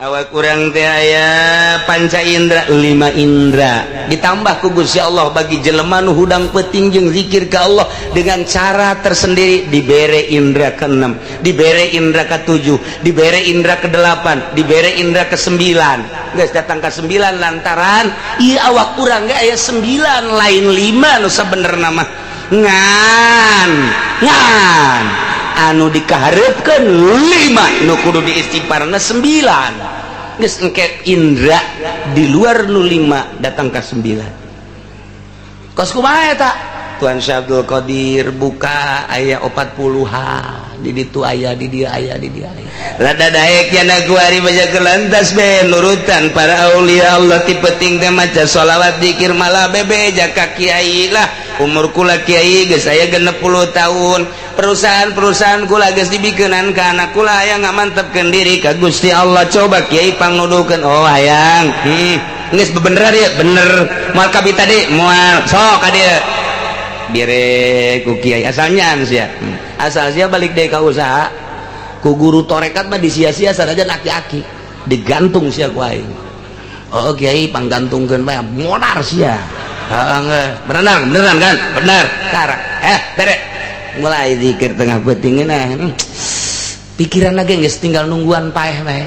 Awak kurang teh aya panca indra, lima indra ditambah ku Gusti Allah bagi jelema nu hudang peuting jeung zikir ka Allah dengan cara tersendiri, dibere indra ke-6, dibere indra ke-7, dibere indra ke-8, dibere indra ke-9. Geus datang ke 9 lantaran ieu awak urang ge aya 9 lain 5 nu sabenerna mah. Ngan ngan anu dikaharepkeun 5 nu kudu diistighfarna 9. Geus engke indra di luar nu 5 datang ke 9. Kos kumaha eta? Tuan Syekh Abdul Qadir buka aya 40-an di ditu aya, di dieu aya, di dieu aya. Rada daek yana kuari baca kelantas be nurutan para aulia Allah ti penting teh maca sholawat zikir malah bebe jaka kiai lah. Umur kula kiai geus aya 60 tahun. Perusahaan-perusahaan kula geus dibikeunan ka anak kula hayang ngamantepkeun diri ka Gusti Allah. Coba kiai pangnuduhkeun, oh hayang. Geus bebener ya, bener. Moal kabita tadi, moal. Sok ka dieu. Bere ku kiai asalnya sia. Asal sia balik deui ka usaha. Ku guru torekat mah disia-sia sanajan aki-aki. Digantung sia ku aing. Oh kiai panggantungkeun bae modar sia. Heeh, beneran, beneran kan? Bener. Karak. Bere. Mulai zikir tengah peuting nah. Pikiran lagi geus tinggal nungguan paeh bae.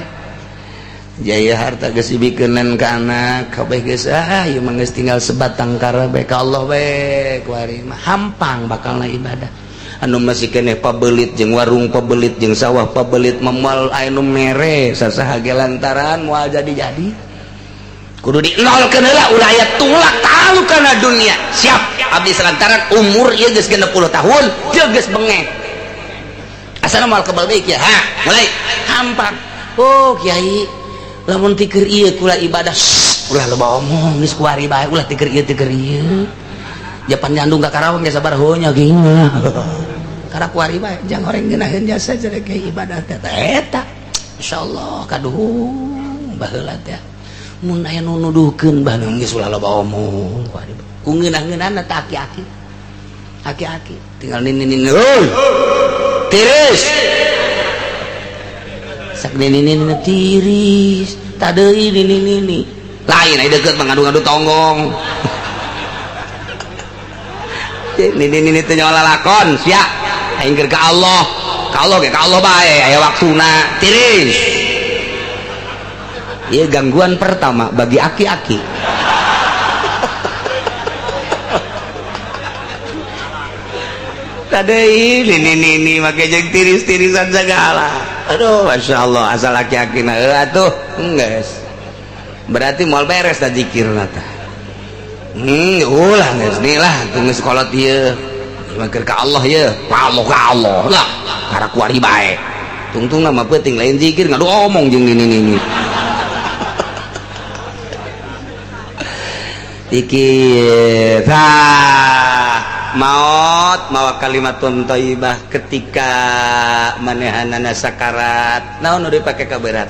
Jaya harta geus dibikeunan ka anak, kabeh geus ah ieu mah geus tinggal sebatang kara bae ka Allah bae kuari mah hampang bakalna ibadah. Anu masih keneh pabelit jeung warung pabelit jeung sawah pabelit memal aya nu mere sasaha ge lantaran moal jadi-jadi. Kudu dinolkeun heula ulah aya tulak talu kana dunia. Siap abdi lantaran umur ieu geus 60 tahun jeung geus bengek. Asana moal kebal deui kieu. Ha, mulai hampang. Oh kiai, lamun tikeur ieu kula ibadah, ulah loba omong geus kuari bae, ulah tikeur ieu tikeur ieu. Japan nyandung ka Karawang ge sabar heunya gini. Karena kuari bae jang horeng ngeunaheun jasa jadi kiai ibadah teh eta. Insyaallah kaduhung baheula teh. Mun aya nu nuduhkeun bae geus ulah loba omong kuari. Ku ngeunah-ngeunahna teh aki-aki. Aki-aki tinggal nini-nini. Heuy. Tiris. Sak nini-nini tiris. Tadeui nini-nini. Lain aya deukeut mah ngadu-ngadu tonggong. Nini-nini teh nyawa lalakon sia. Aing keur ka Allah. Ka Allah ge ka Allah bae aya waktuna. Tiris. Ieu gangguan pertama bagi aki-aki. Tadei nini-nini make jeung tiris-tirisan segala. Aduh, Masya Allah, asal aki-aki na atuh geus. Berarti moal beres da zikirna tah. Ulah geus nih lah tunggu sekolah ieu. Keur ka Allah ieu, Allah ka Allah lah. Karena kuari bae. Tungtungna mah peuting lain zikir ngadu omong jeung nini-nini. Dikit. Tah, maot mawa kalimatun thayyibah ketika manehanana sakarat. Naon nu dipake kaberat?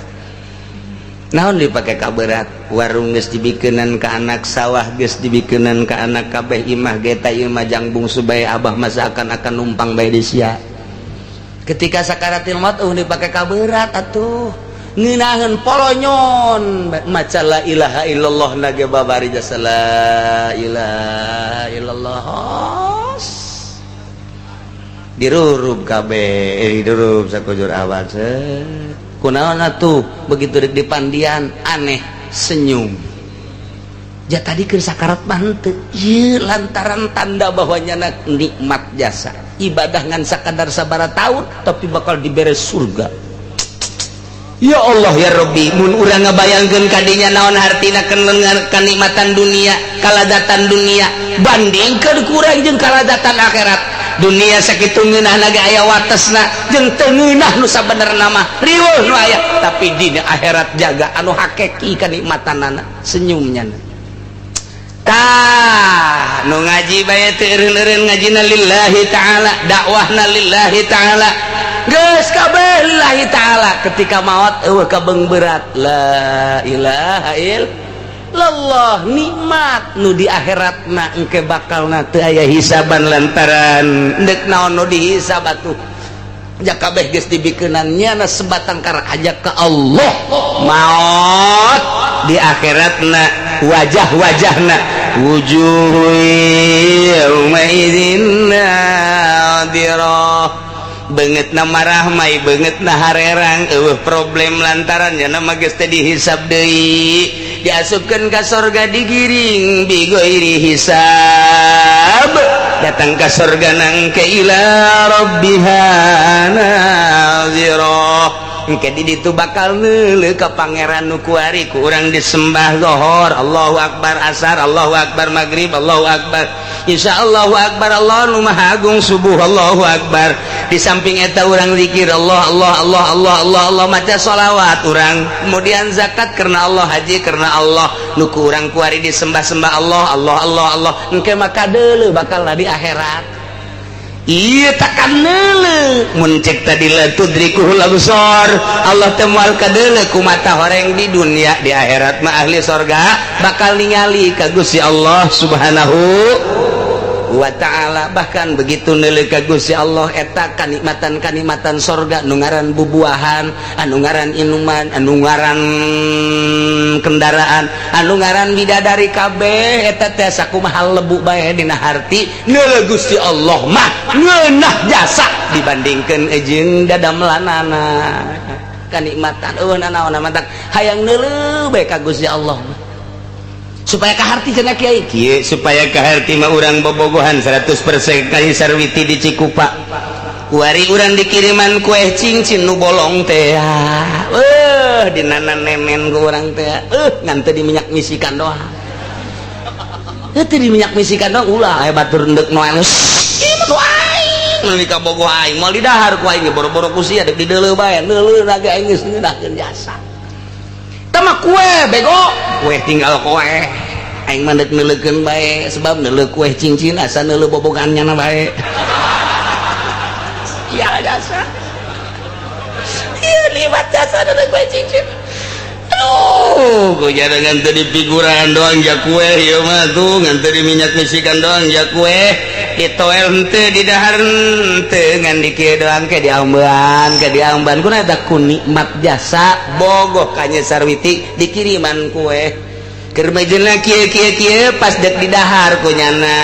Naon dipake kaberat? Warung geus dibikeunan ka anak, sawah geus dibikeunan ka anak, kabeh imah ge ta ieu mah jang bungsu bae abah masa akan numpang bae di sia. Ketika sakaratil maut eueuh dipake kaberat atuh. Ngeunaheun polonyon maca la ilaha illallah nage babari jasa la ilaha illallah. Dirurub kabeh, dirurub sakujur awak. Kunaon atuh begitu rek dipandian aneh senyum. Ja tadi keur sakarat mah henteu. Ieu lantaran tanda bahwa nyana nikmat jasa. Ibadah ngan sakadar sabaraha tahun tapi bakal dibere surga. Ya Allah ya Rabbi, mun urang ngabayangkeun kadinya naon hartina kenikmatan dunia, kaladatan dunia, bandingkeun kurang jeung kaladatan akhirat. Dunia sakitu ngeunahna ge aya watesna jeung teu ngeunah nu sabenerna mah riweuh nu aya, tapi dina akhirat jaga anu hakiki kanikmatanana, senyumnya. Tah, nu ngaji bae teu eureun-eureun ngajina lillahi ta'ala, dakwahna lillahi ta'ala. Geus kabeh lillahi ta'ala, ketika maot eueuh kabeung berat la ilaha illallah, nikmat nu di akhiratna engke bakalna teu aya hisaban lantaran deuk naon nu dihisab atuh. Ja kabeh geus dibikeunan nyana sebatang kara aja ka Allah. Maot di akhiratna wajah-wajahna wujuhu yauma idzin nadirah. Beungeutna marahmai, beungeutna harerang, eueuh problem lantaran nyana mah geus teh dihisab deui, diasupkeun ka sorga digiring bighairi hisab, datang ka sorga nangke ila rabbiha nazirah. Engke di ditu bakal neuleuh ka pangeran nu kuari ku urang disembah zohor, Allahu akbar, asar, Allahu akbar, maghrib, Allahu akbar, insya Allahu akbar, Allah nu maha agung, subuh, Allahu akbar. Di samping eta urang zikir Allah Allah Allah Allah Allah Allah, maca sholawat urang, kemudian zakat karena Allah, haji karena Allah, nu ku urang kuari disembah-sembah Allah Allah Allah Allah. Engke maka deuleuh bakal di akhirat. Iya takkan neuleuh mun cek tadi la tudrikuhul absar, Allah teh moal kadeuleuh ku mata horeng di dunia, di akhirat mah ahli sorga bakal ningali ka Gusti Allah Subhanahu wa ta'ala. Bahkan begitu neuleuh ka Gusti Allah eta kanikmatan-kanikmatan sorga nu ngaran bubuahan, anu ngaran inuman, anu ngaran kendaraan, anu ngaran bidadari kabeh eta teh sakumaha lebu bae dina harti neuleuh Gusti Allah mah ngeunah jasa dibandingkeun jeung dadamelanana kanikmatan eueuh nanaon mantak hayang neuleuh bae ka Gusti Allah mah. Supaya kaharti cenah kiai kieu, supaya kaharti mah urang bobogohan 100% kali Sarwiti di Cikupa. Kuari urang dikiriman kue cincin nu bolong teh. Dinana nenen ku urang teh. Ngan teu di minyak misikan doang. Teu di minyak misikan doang ulah aya batur endek noel. Ieu mah nu aing meuli ka bogoh aing moal didahar ku aing boro-boro ku sia deuk dideuleuh bae. Neuleuh ge aing geus ngeunahkeun jasa. Tama kue bego, kue tinggal kue. Aing mah deuk neuleukeun bae sebab neuleuh kue cincin asa neuleuh bobogan nyana bae. Iya jasa. Iya liwat jasa neuleuh kue cincin. Aduh, ku jada ngan teu dipiguran doang ja kue ieu mah tuh, ngan teu diminyak misikan doang ja kue. Ditoel henteu didahar henteu ngan di kieu doang ke diamban, ke diamban. Kuna eta ku nikmat jasa bogoh ka Nya Sarwiti dikiriman kue. Keur mejeuna kieu kieu kieu pas dek didahar ku nyana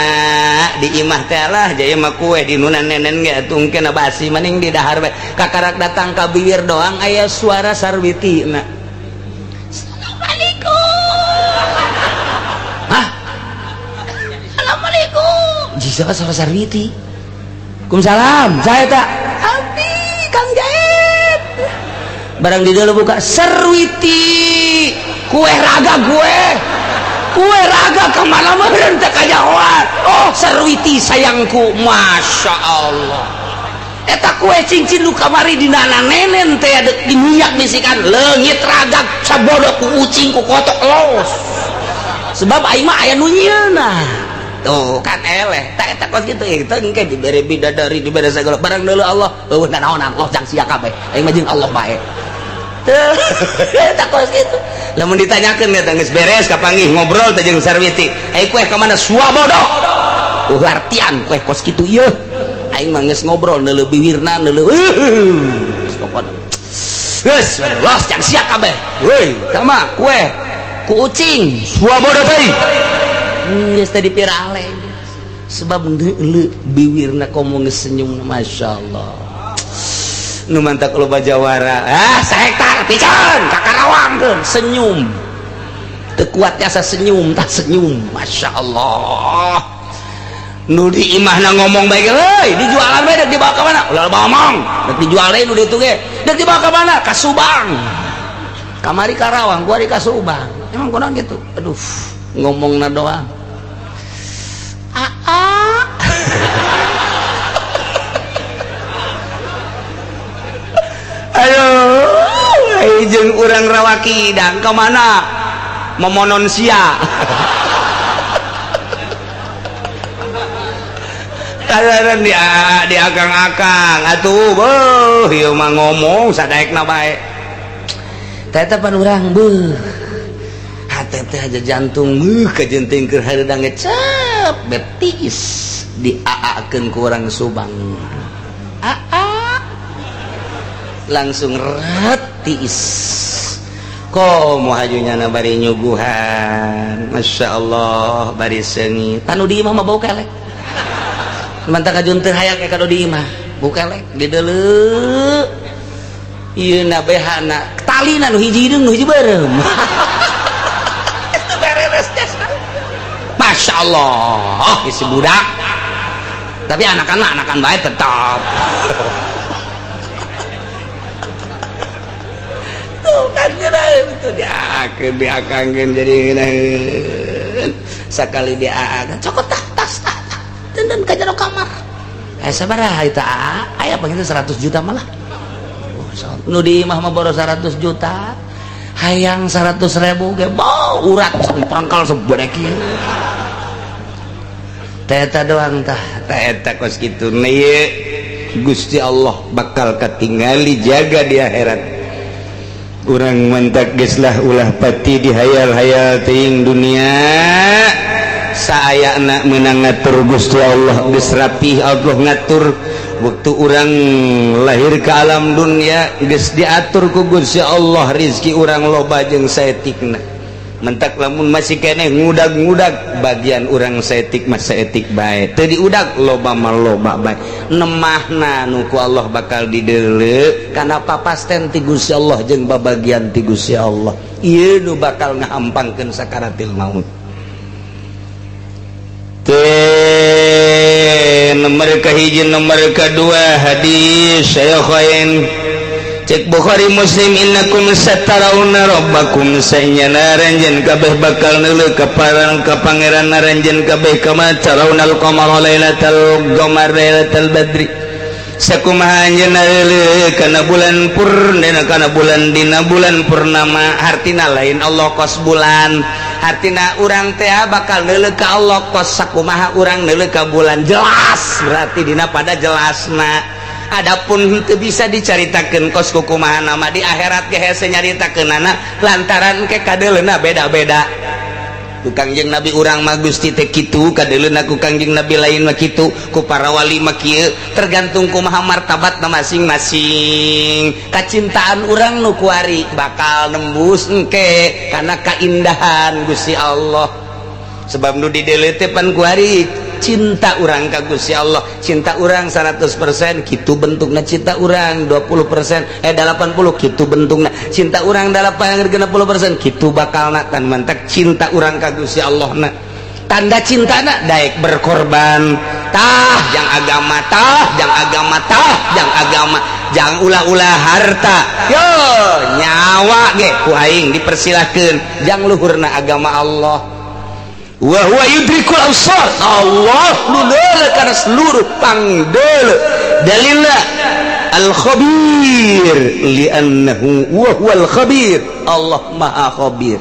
di imah teh lah jaya mah kue di nuna nenen ge atuh engke na basi maning didahar bae. Kakarak datang ka bibir doang aya suara Sarwiti na. Assalamualaikum. Hah? Assalamualaikum. Jisa suara Sarwiti. Waalaikumsalam. Saya tak. Abdi Kang Jaib. Barang di dalam buka Sarwiti. Kue raga gue. Kue raga kemana mana teh kajahoan. Oh Sarwiti sayangku, masya Allah. Eta kue cincin lu kamari di nana nenen teh di minyak misikan leungit raga sabodo ku ucing ku kotok los. Sebab aing mah aya nu nyieunna. Tuh kan eleh tak eta kos kitu eta engke dibere bidadari dibere sagala barang deuleu Allah eueuh nanaonan Allah jang sia kabeh aing mah jeung Allah bae. Tuh eta kos kitu. Lamun ditanyakeun eta geus beres kapanggih ngobrol teh jeung Sarwiti. Ai kue ka mana suabodo? Artian kue kos kitu ieu. Aing mah geus ngobrol neuleuh biwirna neuleuh geus pokona. Geus los jang sia kabeh. Weuy, tama kue ku ucing suabodo teh. Geus teh dipirale. Sebab neuleuh biwirna komo geus senyum masyaallah. Nu mantak loba jawara. Ah, sahektar piceun ka Karawangkeun senyum. Teu kuat jasa senyum, tah senyum. Masyaallah. Nu di imahna ngomong bae euy, dijualan bae dek dibawa ka mana? Ulah ngomong. Dek dijual deui nu ditu ge. Dek dibawa ka mana? Ka Subang. Kamari Karawang, kuari ka Subang. Emang kunaon kitu? Aduh, ngomongna doang. Aa. Aduh, jeung urang Rawakidang ka mana? Memonon sia. Kalaran di akang-akang atuh beuh ieu mah ngomong sadaekna bae. Teh teh pan urang beuh. Hate teh aja jantung beuh kajenting keur hareudang ge cep betis diaakeun ku urang Subang. Aa. Langsung ret tiis. Komo hajunya na bari nyuguhan. Masya Allah bari seungit. Tanu di imah mah bau kelek. Mantap kajun teu hayang ka di imah. Bau kelek dideuleu. Ieu na behana talina nu hiji hideung nu hiji beureum. Itu bereres jasa. Masya Allah, isi budak. Tapi anakan anakan baik tetap. Tuh kan itu diakeun diakangkeun jadi ngeunaheun. Sakali diaakan cokot tah tas tah dan ka jero kamar. Sabaraha eta aya panggil 100 juta malah. Nu di imah mah boros 100 juta. Hayang 100 ribu ge bau urat pangkal sebedek ieu. Teh eta doang tah, teh eta kos kitu ieu Gusti Allah bakal katingali jaga di akhirat. Urang mentak geus lah ulah pati dihayal-hayal teuing dunia. Saayana meunang ngatur Gusti Allah geus rapih Allah ngatur. Waktu urang lahir ke alam dunia geus diatur ku Gusti Allah rizki urang loba jeung saetikna. Mentak lamun masih keneh ngudag-ngudag bagian urang saetik mah saetik bae, teu diudag loba mah loba bae. Nemahna nu ku Allah bakal dideuleu kana papasten ti Gusti Allah jeung babagian ti Gusti Allah. Ieu nu bakal ngahampangkeun sakaratil maut. Nomor kahiji nomor kedua hadis Syaikhain cek Bukhari Muslim innakum satarawna rabbakum sanyana ranjeun kabeh bakal neuleuh ka pangeran ranjeun kabeh kama tarawnal qamara lailatal qamar lailatal badri sakumaha anjeun neuleuh kana bulan purnama kana bulan dina bulan purnama hartina lain Allah kos bulan hartina urang teh bakal neuleuh ka Allah kos sakumaha urang neuleuh ka bulan jelas berarti dina pada jelasna. Adapun henteu bisa dicaritakeun kos kukumaha nama di akhirat ge hese nyaritakeunana lantaran ke kadeuleuna beda-beda. Ku Kangjeng Nabi urang mah Gusti teh kitu kadeuleuna ku Kangjeng Nabi lain mah kitu ku para wali mah kieu tergantung kumaha martabatna masing-masing. Kacintaan urang nu kuari bakal nembus engke kana kaindahan Gusti Allah. Sebab nu dideuleu teh pan kuari cinta urang ka Gusti Allah, cinta urang 100% kitu bentukna cinta urang 20% 80 kitu bentukna cinta urang 80% kitu bakalna tan mantak cinta urang ka Gusti Allah na. Tanda cintana daek berkorban tah jang agama tah jang agama tah jang agama jang ulah-ulah harta yo nyawa ge ku aing dipersilahkeun jang luhurna agama Allah. Wa huwa yudrikul absar Allah nu deuleu kana seluruh pangdeuleu dalilna al khabir li'annahu wa huwal khabir Allah maha khabir.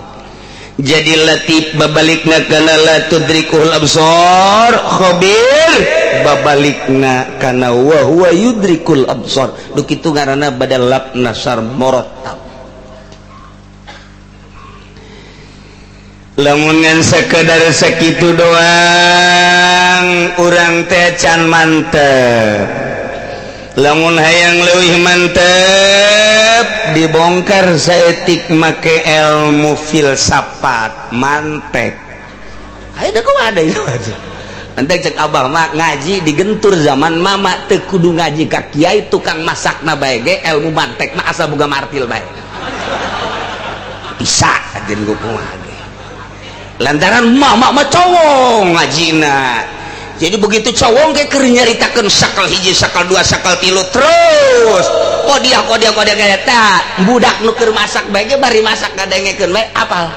Jadi latif babalikna kana la tudrikul absar khabir babalikna kana wa huwa yudrikul absar du kitu ngaranna badal lab nasar muratab. Lamun ngan sekedar sakitu doang urang teh can mantep. Lamun hayang leuwih mantep dibongkar saeutik make ilmu filsafat mantek. Ayo da kumaha deui Nanti cek abah mah ngaji digentur zaman mama teu kudu ngaji ka kiai tukang masakna bae ge ilmu mantek mah asa boga martil bae. Bisa ajeun kumaha ge. Lantaran mama mah cowong ngajina. Jadi begitu cowong ge keur nyaritakeun sakal hiji, sakal dua, sakal tilu terus. Kodiah kodiah kodiah eta budak nu keur masak bae ge bari masak ngadengekeun bae apal.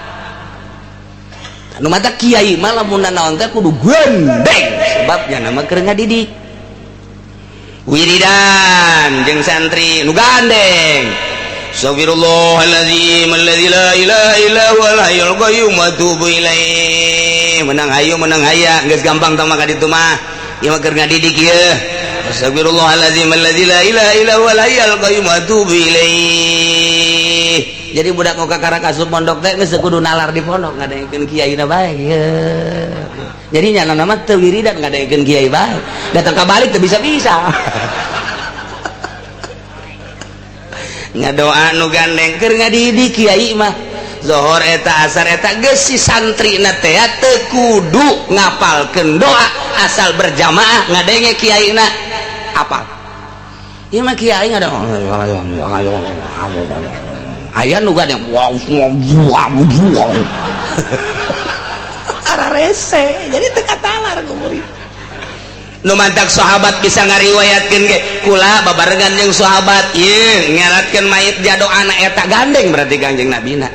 Nu mata kiai mah lamun naon teh kudu gendeng sebabnya nama keur ngadidik. Wiridan jeung santri nu gandeng. Astagfirullahalazim alladzi la ilaha illa huwal hayyul qayyum wa atubu ilaih. Menang hayu menang haya geus gampang tah mah ka ditu mah. Ieu mah keur ngadidik ieu. Astagfirullahalazim alladzi la ilaha illa huwal hayyul qayyum wa atubu ilaih. Jadi budak nu kakara asup pondok teh geus kudu nalar di pondok ngadengekeun kiaina bae ieu. Jadi nya nama teu wiridan ngadengekeun kiai bae. Datang ka balik teu bisa-bisa. Ngadoa nu gandeng keur ngadidik kiai mah. Zohor eta, asar eta, geus si santri na teh teu kudu ngapalkeun doa, asal berjamaah ngadenge kiai na apal. Ieu mah kiai ngada aya nu gandeng wow wow wow rese, jadi teu katalar ku murid. Nu mantak sahabat bisa ngariwayatkeun ge, kula babarengan jeung sahabat ieu ngeratkeun mayit jadoana eta gandeng, berarti Kangjeng Nabina.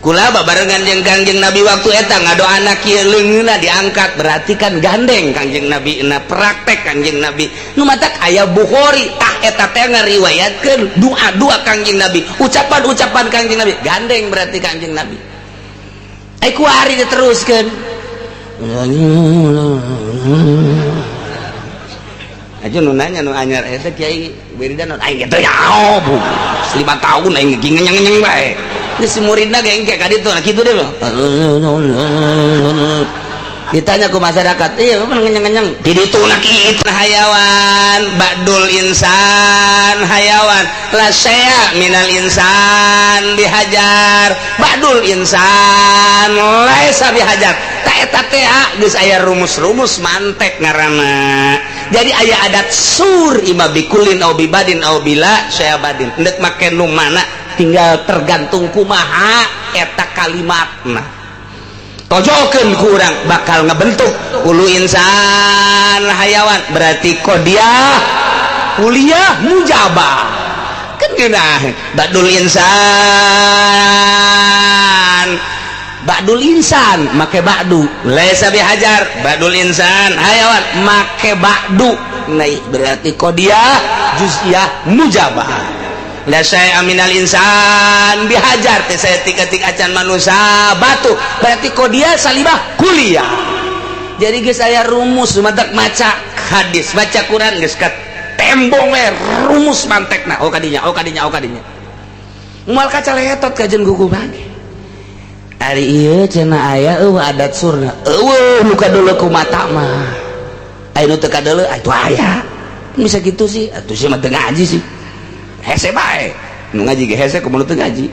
Kula babarengan jeung Kangjeng Nabi waktu eta ngadoana kieu, leungeunna diangkat, berarti kan gandeng Kangjeng Nabi na, praktek Kangjeng Nabi. Nu matak aya Bukhari tah eta teh ngariwayatkeun doa-doa Kangjeng Nabi, ucapan-ucapan Kangjeng Nabi, gandeng berarti Kangjeng Nabi. Ai kuari diteruskeun aja nu nanya nu anyar eta kiai wiridan aing gitu ya, bu 5 tahun aing ngenyeng-ngenyeng bae. Ini si muridna ge engke ka ditu, nah kitu deh. Ditanya ke masyarakat, iya apa ngenyeng-ngenyeng di ditu na kitu. Hayawan ba'dul insan hayawan la syai'a minal insan bihajar, ba'dul insan laisa bihajar. Tak eta teh geus aya rumus-rumus mantek ngaranna. Jadi aya adat sur ima bikulin au bibadin au bila syai'a badin, endek make nu mana tinggal tergantung kumaha eta kalimatna. Tojokeun ku urang bakal ngebentuk ulu insan hayawan, berarti kodiah kuliah mujabah kan geunah. Badul insan, ba'dul insan make ba'du laisa bihajar, ba'dul insan hayawan make ba'du naik, berarti kodiah juz'iyah mujabah. La syai'a minal insan bihajar teh saya tik-tik acan manusia batu, berarti kodiah salibah kuliah. Jadi geus aya rumus, matak maca hadis, baca Quran geus ka tembong we rumus mantekna. Oh kadinya, oh kadinya, oh kadinya, moal kacaletot kajen gugu bage. Ari ieu cenah aya eueuh adat surna, eueuh nu kadeuleu ku mata mah, aya nu teu kadeuleu atuh aya bisa gitu sih. Atuh sih mah teu ngaji sih, hese bae nu ngaji ge hese kumaha teu ngaji.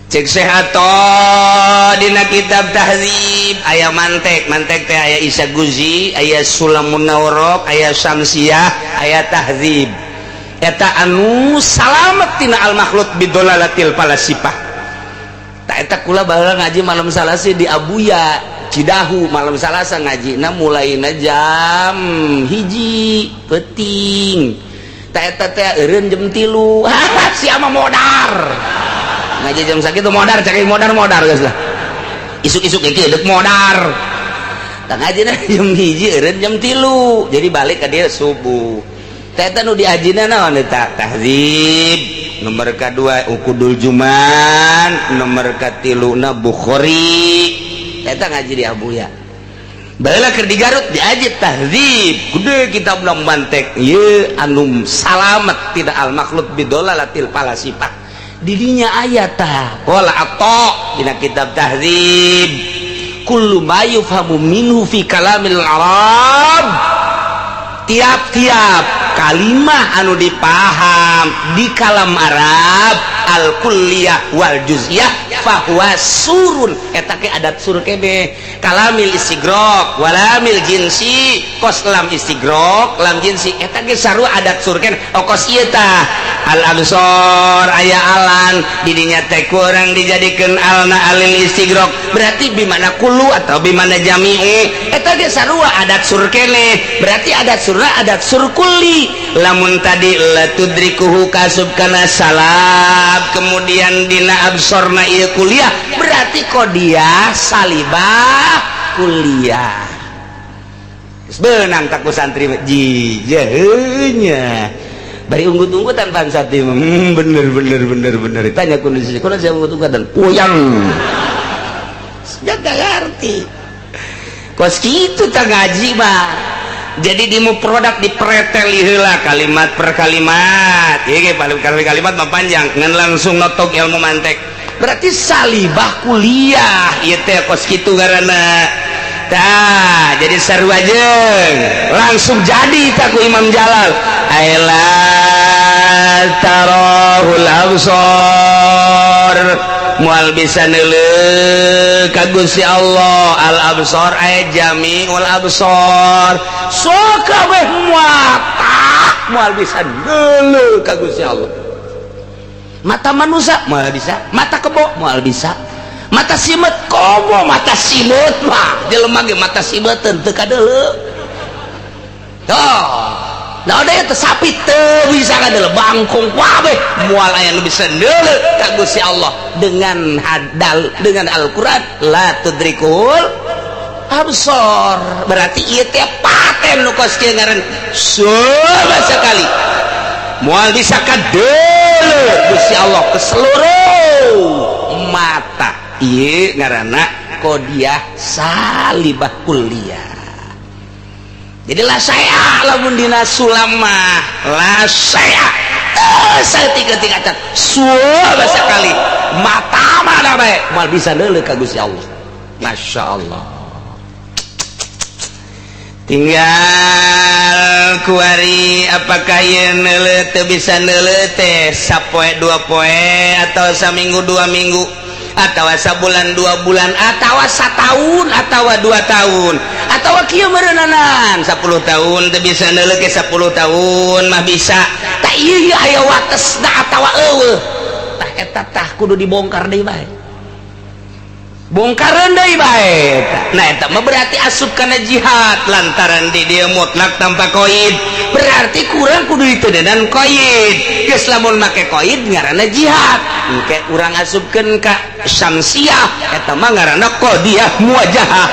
Cek sehato dina kitab Tahdzib aya mantek. Mantek teh aya Isa Guzi, aya Sulamun Naurok, aya Syamsiah, aya Tahdzib. Eta anu salamet tina al makhluk bidolalatil falasifah. Tak eta kula baheula ngaji malam Salasa di Abuya Cidahu, malam Salasa ngaji na mulaina jam 1 peuting. Tak eta teh eureun jam 3. Sia mah modar ngaji jam sakitu, modar cek modar, modar geus lah, isuk-isuk ge kieu deuk modar. Tak ngaji na jam 1, eureun jam 3, jadi balik ka dia subuh. Tak eta nu diajina naon eta? Tahdzib nomor kedua, Ukudul Juman nomor katiluna, Bukhari. Eta ngaji di Abuya. Baheula keur di Garut diaji Tahdzib gede, kitab mantek ieu anu salamet tidak al makhluk bidolalatil falasifah. Didinya aya tah qala ato dina kitab Tahdzib, kullu ma yufhamu minhu fi kalamil arab, tiap-tiap kalimah anu dipaham di kalam Arab al kulliyah wal juz'iyah fahuwa surun, eta ke adat sur kene. Kalamil istigrok walamil jinsi, kos lam istigrok lam jinsi eta ge sarua adat sur kene. Oh kos ieu tah al absor aya alan didinya teh kurang dijadikeun alna alil istigrok, berarti bimana kullu atau bimana jami'u, eta ge sarua adat sur kene, berarti adat surna adat sur kulli. Lamun tadi la tudrikuhu kasub kana salab, kemudian dina absorna ieu kuliah, berarti kodiah salibah kuliah. Benang tak ku santri jijehnya bari unggut-unggutan pan santri, bener bener bener bener. Tanya kondisi kondisi unggut-unggutan puyang gak ngerti kos kitu tak ngaji mah. Jadi di produk dipreteli heula kalimat per kalimat, ieu ge paling kalimat mah panjang ngan langsung notok ilmu mantek, berarti salibah kuliah ieu teh kos kitu ngaranna. Tah jadi sarua jeung langsung jadi tak ku Imam Jalal. Ayolah. Tarahul absor, moal bisa neuleuh ka Gusti Allah. Al absor aya jamiul absor, so kabeh mata moal bisa neuleuh ka Gusti Allah. Mata manusia moal bisa, mata kebo moal bisa, mata simet komo, mata simet mah jelema ge mata simeteun teu kadeuleu. Tuh. Nah, ada teh sapi teu bisa kadeuleu, bangkong kabeh moal aya nu bisa neuleuh ka Gusti Allah dengan hadal dengan Al-Qur'an la tudrikul absor. Berarti ieu teh paten nu kos kieu ngaran coba sekali moal bisa kadeuleuh Gusti Allah ke seluruh mata. Ieu ngaranna qodiyah salibah kulliyah. Jadi la saya lamun dina sulam mah la saya saeutik acan suaba sekali mata mana bae moal bisa neuleuh ka Gusti Allah. Masya Allah. Tinggal kuari apakah ieu neuleuh teu bisa neuleuh teh sapoe dua poe atau saminggu 2 minggu atau sabulan 2 bulan atau setahun atau 2 tahun atau kieu meureunanan 10 tahun teu bisa neuleuh ke 10 tahun mah bisa tak ieu aya watesna atawa eueuh. Tah, eta tah kudu dibongkar deui bae, bongkaran deui bae. Nah, eta mah berarti asup kana jihad lantaran di dia mutlak tanpa koid, berarti kurang kudu ditedenan koid. Geus lamun make koid ngaranna jihad, engke urang asupkeun ka syamsiah, eta mah ngaranna qadiyah muwajahah.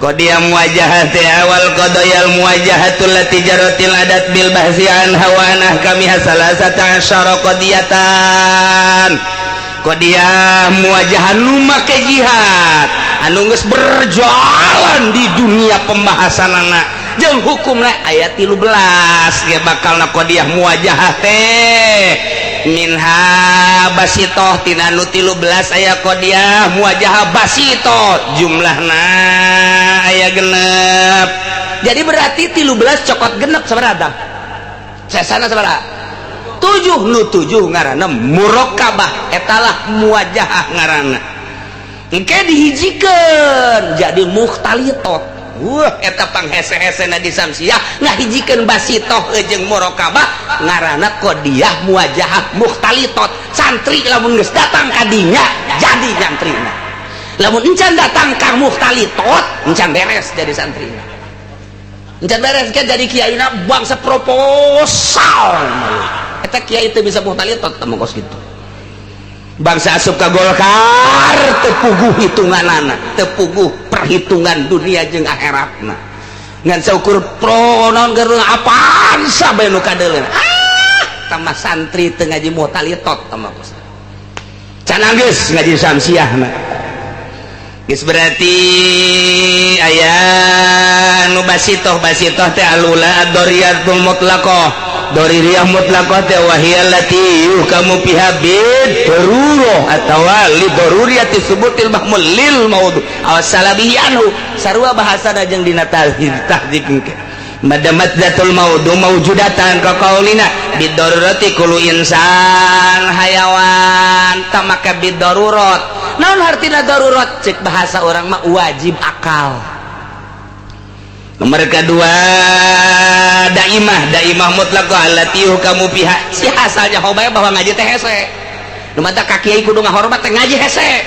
Qadiyah muwajahah teh awal qadayal muwajahatul lati jaratil adat bil bahsi anha wa an ahkamiha salasata asyara qadiyatan. Qadiyah muwajahah nu make jihad anu geus berjalan di dunia pembahasanana jeung hukumna aya 13 ge bakalna qadiyah muwajahah teh. Minha basitoh, tina nu 13 aya qadiyah muwajahah basitoh, jumlahna aya genep. Jadi berarti 13 cokot genep sabaraha? Sesana sabaraha? Tujuh. Nu tujuh ngaranna murokabah, etalah muwajahah ngaranna. Engke dihijikeun jadi mukhtalitot. Wah, eta panghese-hesena di samsiah ngahijikeun basitoh jeung murokabah ngaranna qadiyah muwajahah mukhtalitot. Santri lamun geus datang ka dinya jadi nyantrina, lamun encan datang ka mukhtalitot encan beres jadi santrina, encan beres kan jadi kiaina bangsa proposal. Eta kiai teu bisa mukhtalitot teh kos kitu, bangsa asup ka Golkar teu puguh hitunganana, teu puguh perhitungan dunia jeung akhiratna, ngan saukur pro naon keur apaan sabe nu kadeuleun. Ah, tambah santri teu ngaji mukhtalitot tah kos can geus ngaji samsiahna. Geus berarti aya nu basitoh. Basitoh teh alula ad-doriyatul mutlaqah. Doruriyah mutlaqah teh wahiya allati yuhkamu fiha bid darurah atawa li daruriyati subutil mahmul lil maudhu aw salabihi anhu, sarua bahasana jeung dina tahdzib tahdzib engke. Madamat zatul maudhu mawjudatan ka qaulina bidarurati kullu insan hayawan. Tak make bidarurat, naon hartina darurat? Cek bahasa orang mah wajib akal. Nomor kedua daimah. Daimah mutlaqah allati yuhkamu fiha si asalnya hobae bahwa ngaji teh hese. Nu mata ka kiai kudu ngahormat teh, ngaji hese,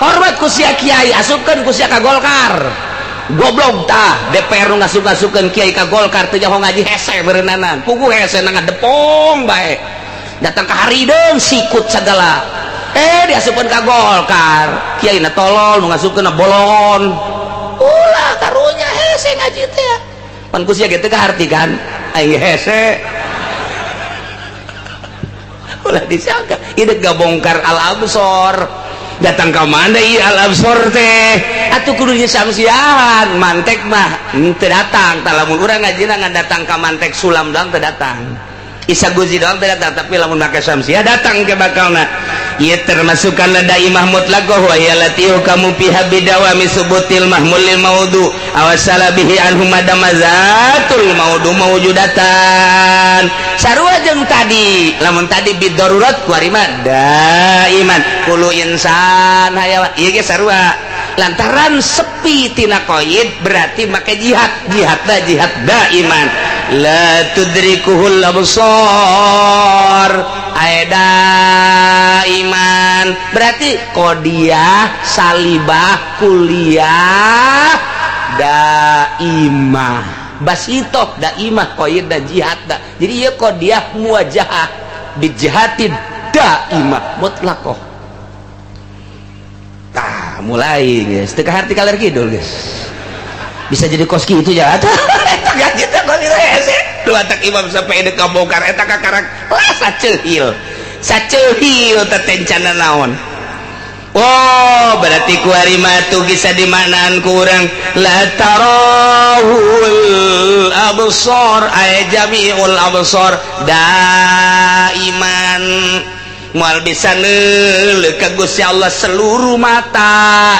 hormat ku sia kiai, asupkeun ku sia ka Golkar. Goblok tah DPR nu ngasup-ngasupkeun kiai ka Golkar, teu nyaho ngaji hese beureunanan, puguh hese na ngadepong bae, datang ka harideung sikut segala, eh diasupkeun ka Golkar. Kiai na tolol, nu ngasupkeun na bolon. Ulah karunya hese ngaji teh pan ku sia ge teu kaharti kan aing hese. Ulah disangka ieu gabongkar al absor. Datang ke mana ieu al absor teh? Atuh kudu samsiahan mantek mah teu datang tah. Lamun urang ngajina ngan datang ka mantek sulam doang teu datang. Isa Guzi doang teh datang, tapi lamun make Syamsiah datang ke bakalna. Ieu termasuk kana daimah mutlaqah wa hiya lati kamu fiha bidawami subutil mahmulil maudu awasala bihi anhu madamazatul maudu mawjudatan. Sarua jeung tadi, lamun tadi bidarurat kuari mah daiman kullu insan hayawan. Ieu ge sarua lantaran sepi tina qaid berarti make jihad, jihad da jihad daiman la tudrikuhul absar aya daiman berarti qodiyah salibah kuliah daimah basitoh daimah qaid da jihad da. Jadi ieu qodiyah muwajahah bijihati daimah mutlaqah. Tah mulai guys, teu kaharti kaler kidul guys. Bisa jadi kos kitu ya. Eta gaji teh kos kitu hese. Dua tak imam sampai deuk kabongkar eta kakarak lah saceuhil. Saceuhil teh tencana naon. Oh, berarti kuari mah tuh bisa dimaknaan kurang la tarahul absar ay jami'ul absar daiman moal bisa neuleuh ka Gusti Allah seluruh mata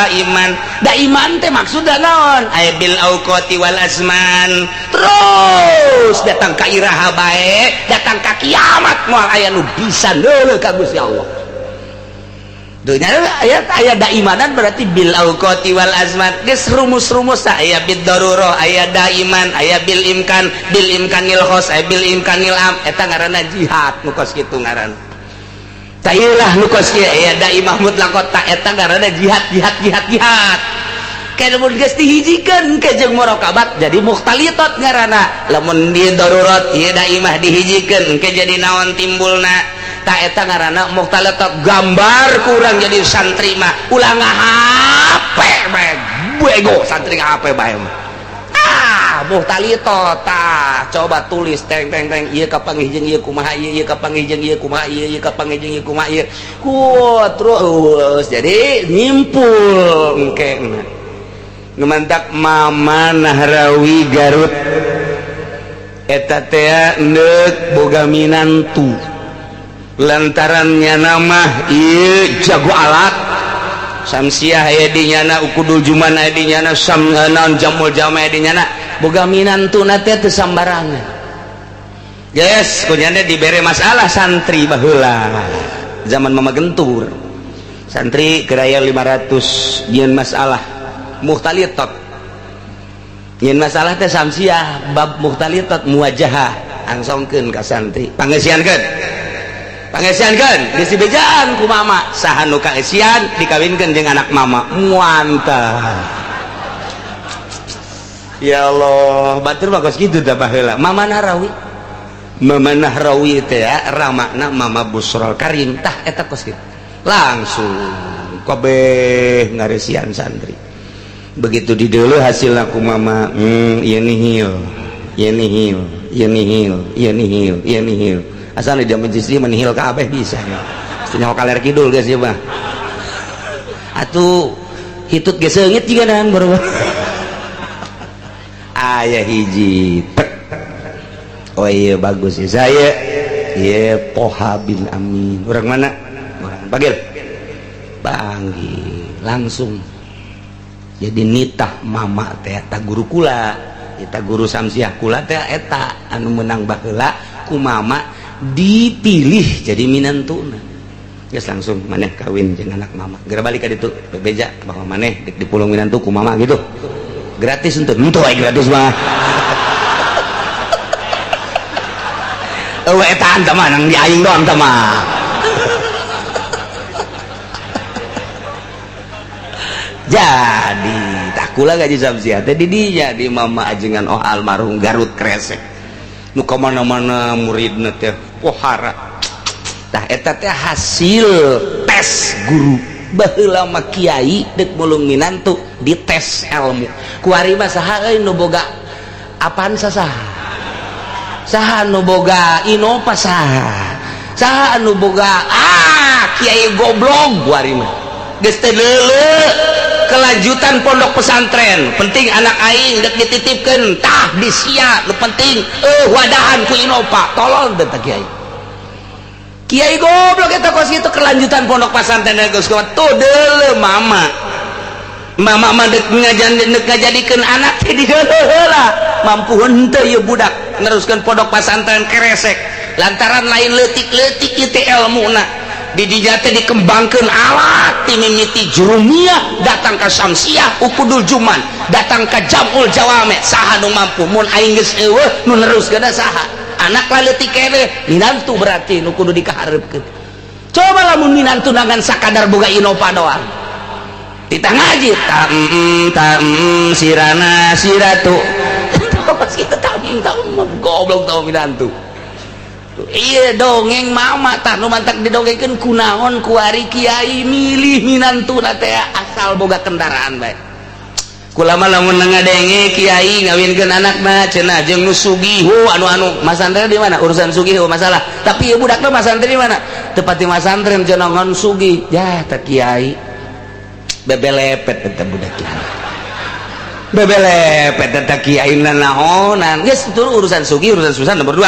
daiman. Daiman teh maksudna naon? Ay bil auqati wal azman, terus datang ka iraha bae, datang ka kiamat moal aya nu bisa neuleuh ka Gusti Allah. Dunya aya aya daimanan berarti bil auqati wal azman. Geus rumus-rumus aya bid darurah, aya daiman, aya bil imkan, bil imkanil khos, aya bil imkanil am. Eta ngaranna jihad nu kos kitu ngaranna. Tah ieu lah nu kos kieu aya daimah mutlaqah ta eta ngaranna jihad jihad jihad jihad. Kayak lamun geus dihijikeun ke jeung murakabat jadi mukhtalitat ngaranna. Lamun di darurat ieu daimah dihijikeun ke jadi naon timbulna? Ta eta ngaranna mukhtalitat. Gambar kurang jadi santri mah ulah ngahape bae, bego santri ngahape bae mah. Ah, mukhtalitat tah coba tulis teng teng teng ieu kapanggih jeung ieu kumaha ieu, ieu kapanggih jeung ieu kumaha ieu, ieu kapanggih jeung ieu kumaha ieu. Ku terus jadi nyimpul engke nu mantak Mama Nahrawi Garut eta teh neuk boga minantu lantarannya nama ieu jago alat Samsiah aya di nyana, Ukudul Juman aya di nyana, sam naon Jamul Jama aya di nyana, boga minantuna teh teu sambarangan. Yes, kunyana dibere masalah santri baheula zaman Mama Gentur. Santri keraya 500 dieun masalah mukhtalitat. Nyeun masalah teh Samsiah bab mukhtalitat muwajahah angsongkeun ka santri. Pangeusiankeun. Pangeusiankeun geus dibejaan ku mama, saha nu kaeusian dikawinkeun jeung anak mama. Muantah. Ya Allah, batur mah kos kitu tah baheula. Mama Nahrawi. Mama Nahrawi teh ramana Mama Busrol Karim tah eta kos kitu. Langsung kabeh ngaresian santri. Begitu dideuleuh hasilna ku mama, ieu nihil, ieu nihil, ieu nihil, ieu nihil, ieu nihil. Asal di jaman istri menihil kabeh bisa. Mesti nyaho kaler kidul geus ieu mah. Atuh hitut geus seungit jiga dan baru. Aya hiji tek. Oh iya bagus ya saya. Ieu Poha bin Amin. Urang mana? Urang Panggil. Panggil langsung. Jadi nitah mama teh eta guru kula, eta guru Samsiah kula teh eta anu menang baheula ku mama dipilih jadi minantuna. Geus langsung maneh kawin jeung anak mama. Geura balik ka ditu bebeja bahwa maneh dek dipulung minantu ku mama gitu. Gratis henteu? Henteu aya gratis mah. Eueuh eta tah mah nang di aing doang tah mah. Jadi tah kula gaji Samsiah teh di dinya di mama ajengan oh almarhum Garut Kresek. Nu ka mana-mana muridna teh pohara. Tah eta teh hasil tes guru. Baheula mah kiai deuk mulung minantu dites ilmu. Kuari mah saha euy nu boga apaan saha? Saha nu boga Innova saha? Saha nu boga ah kiai goblok kuari mah. Geus teh leuleuk. Kelanjutan pondok pesantren penting anak aing dek dititipkeun tah di sia nu penting wadahan ku Innova tolol teh kiai. Kiai goblok eta kos kitu kelanjutan pondok pesantren geus tuh deuleu mama. Mama mah dek ngajadikeun anak teh di heula mampu henteu ieu budak neruskeun pondok pesantren keresek lantaran lain leutik-leutik ieu teh elmuna di dinya teh dikembangkeun alat ti mimiti jurumiyah datang ka samsiah ukudul juman datang ka jamul jawame saha nu mampu mun aing geus eueuh nu neruskeun saha anak lah leutik keneh minantu berarti nu kudu dikahareupkeun. Coba lamun minantu ngan sakadar boga Innova doang titah ngaji tam tam sirana siratu kitu tam tam goblok tau minantu. Iya dongeng mama tah nu mantak didongengkeun kunaon kuari kiai milih minantuna teh asal boga kendaraan bae. Kulama lamun ngadenge kiai ngawinkeun anakna cenah jeung nu sugih anu-anu masantren di mana urusan sugih masalah tapi ieu budakna masantren di mana teu pati masantren cenah ngan sugih ya teh kiai bebelepet eta budak kiai bebelepet eta kiai nanaonan geus itu urusan sugih urusan susah nomor 2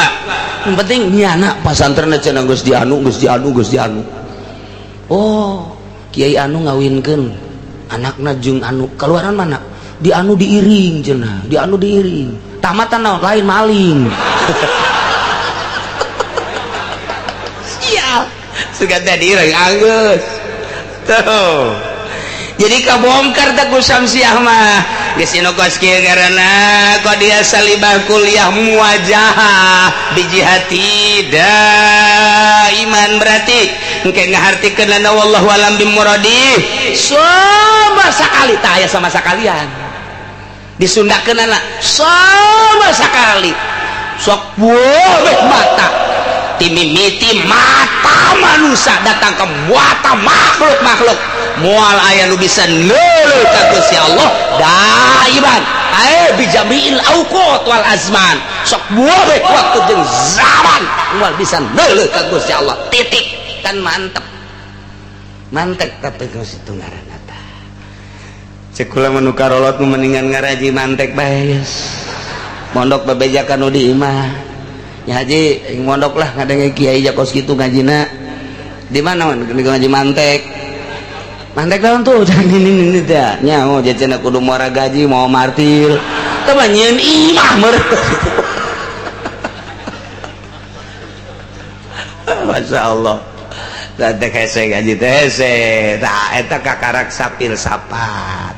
yang penting nyana pasantren cenah geus dianu geus dianu geus dianu. Oh kiai anu ngawinkeun anakna jeung anu keluaran mana di anu diiring cenah di anu diiring tamatan naon lain maling. Sial sugan teh diiring anggeus tuh jadi kabongkar teh ku Samsiah mah geus inu kos kieu ngaranna qadiyah salibah kuliah muwajahah bijihati daiman berarti engke ngahartikeun lana wallahu alam bimuradi sama sakali tah aya sama sakalian disundakeun anak sama sakali sok boleh mata timimiti mata manusia datang ke mata makhluk-makhluk moal aya nu bisa neuleuh ka Gusti Allah daiman ae bijamiil auqat wal azman sok boleh waktu jeung zaman moal bisa neuleuh ka Gusti Allah titik kan mantep mantep tapi geus itu ngaranna tah ceuk kula mah nu karolot mendingan ngaraji mantek bae geus mondok bebejakan nu di imah ya haji aing mondok lah ngadenge kiai jakos kitu ngajina di mana ngaji mantek mantek daun tuh jangan ini ini teh nya oh cenah kudu muara gaji mau martil teh mah nyieun imah meureun. Masya Allah teh hese gaji teh hese tah eta kakarak sapil sapat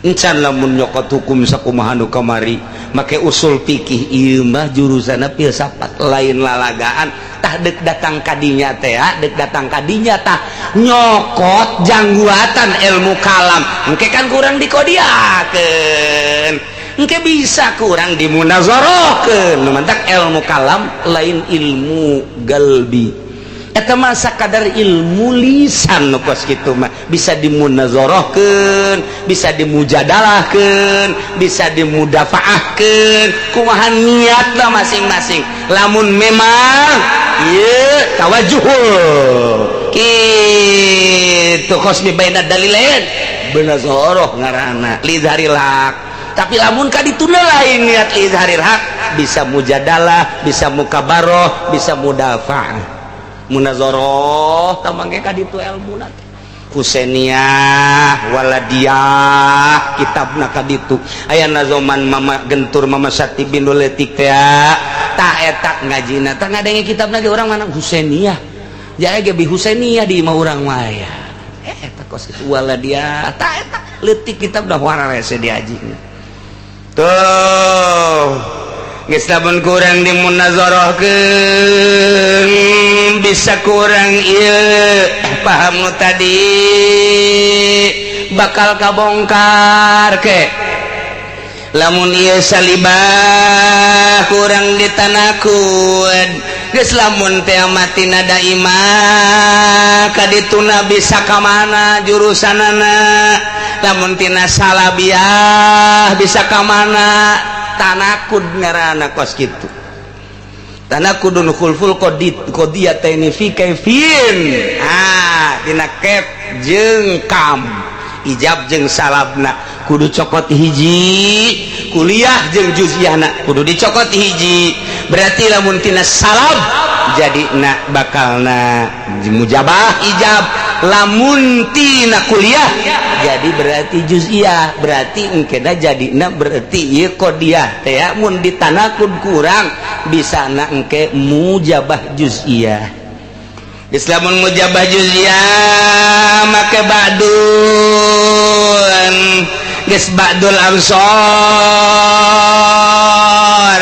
encan lamun nyokot hukum sakumaha nu kamari make usul fikih ieu mah jurusanna filsafat lain lalagaan tah deuk datang kadinya teh deuk datang kadinya tah nyokot jangguatan ilmu kalam engke kan kurang dikodiakeun engke bisa kurang dimunazarahkeun nu mantak ilmu kalam lain ilmu galbi eta mah sakadar ilmu lisan nu kos kitu mah bisa dimunazarahkeun bisa dimujadalahkeun bisa dimudafaahkeun kumaha niatna masing-masing lamun memang ieu tawajuh kitu khosmi baina dalilain munazarah ngaranna lidharil haq tapi lamun ka dituna lain niat lidharil haq bisa mujadalah bisa mukabaroh bisa mudafaah munazarah tamangke ka ditu elmuna Husainiyah waladiyah kitabna ka ditu aya nazoman mama gentur mama Sati bin Letik teh ta eta ngajina tah ngadenge kitabna ge urang mana Husainiyah jae ge bi Husainiyah di imah urang mah aya eta kos kitu waladiyah ta eta leutik kitabna wararese diaji tuh geus lamun kurang dimunazarahkeun bisa kurang ieu paham nu tadi bakal kabongkar ke lamun ieu salibah kurang ditanakud geus lamun teh mati nada imah kadituna bisa ka mana jurusanana lamun tina salabiah bisa ka mana tanakud ngaranna kos kitu tanakudun khulful qadid qadiyataini fi kaifin ah dina kef jeung kam Ijab jeung salabna kudu cokot hiji, kuliah jeung juz'iyahna kudu dicokot hiji. Berarti lamun tina salab jadi na bakalna mujabah ijab, lamun tina kuliah jadi berarti juz'iyah, berarti engkena jadina berarti ieu qodiyah teh mun ditanakud kurang bisa na engke mujabah juz'iyah. Islamun mujabah juz'iyah make ba'dun geus ba'dul absar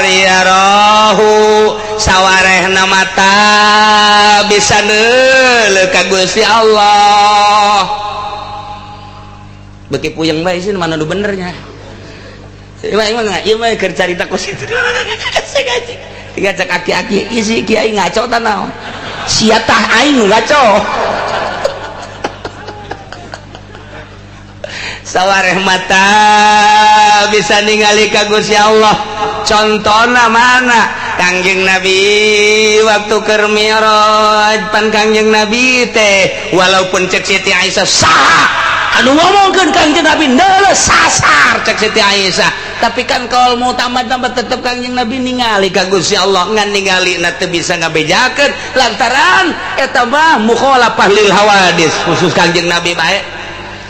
ya rohu sawarehna mata bisa neuleuh ka Gusti Allah. Beki puyeng bae sih mana nu benernya. Ieu mah ieu mah keur carita kos kitu. Saya ngaji. Tiga cek aki-aki isi kiai ngaco ta naon. Sia tah aing ngaco. Sawareh mata bisa ningali ka Gusti Allah. Contona mana? Kangjeng Nabi waktu keur mi'raj pan Kangjeng Nabi teh walaupun cek Siti Aisyah saha anu ngomongkeun Kangjeng Nabi neuleuh sasar cek Siti Aisyah. Tapi kan kalau mau tambah-tambah tetep Kangjeng Nabi ningali ka Gusti Allah, ngan ningali na teu bisa ngabejakeun lantaran eta mah mukhalafah lil hawadis khusus Kangjeng Nabi bae.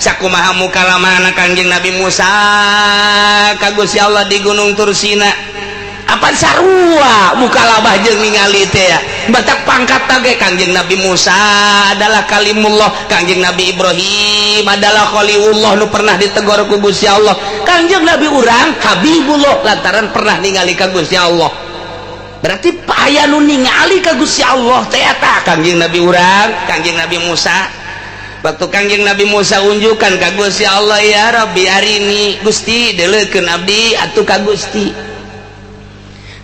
Sakumaha mukalamana Kangjeng Nabi Musa ka Gusti Allah di Gunung Tursina. Apan sarua mukalabah jeung ningali teh ya. Batak pangkat ge Kangjeng Nabi Musa adalah kalimullah, Kangjeng Nabi Ibrahim adalah khalilullah nu pernah ditegor ku Gusti Allah. Kangjeng Nabi urang Habibullah lantaran pernah ningali ka Gusti Allah. Berarti aya nu ningali ka Gusti Allah teh eta Kangjeng Nabi urang, Kangjeng Nabi Musa. Waktu Kangjeng Nabi Musa unjukan ka Gusti Allah, ya Rabbi arini Gusti deuleukeun abdi atuh ka Gusti.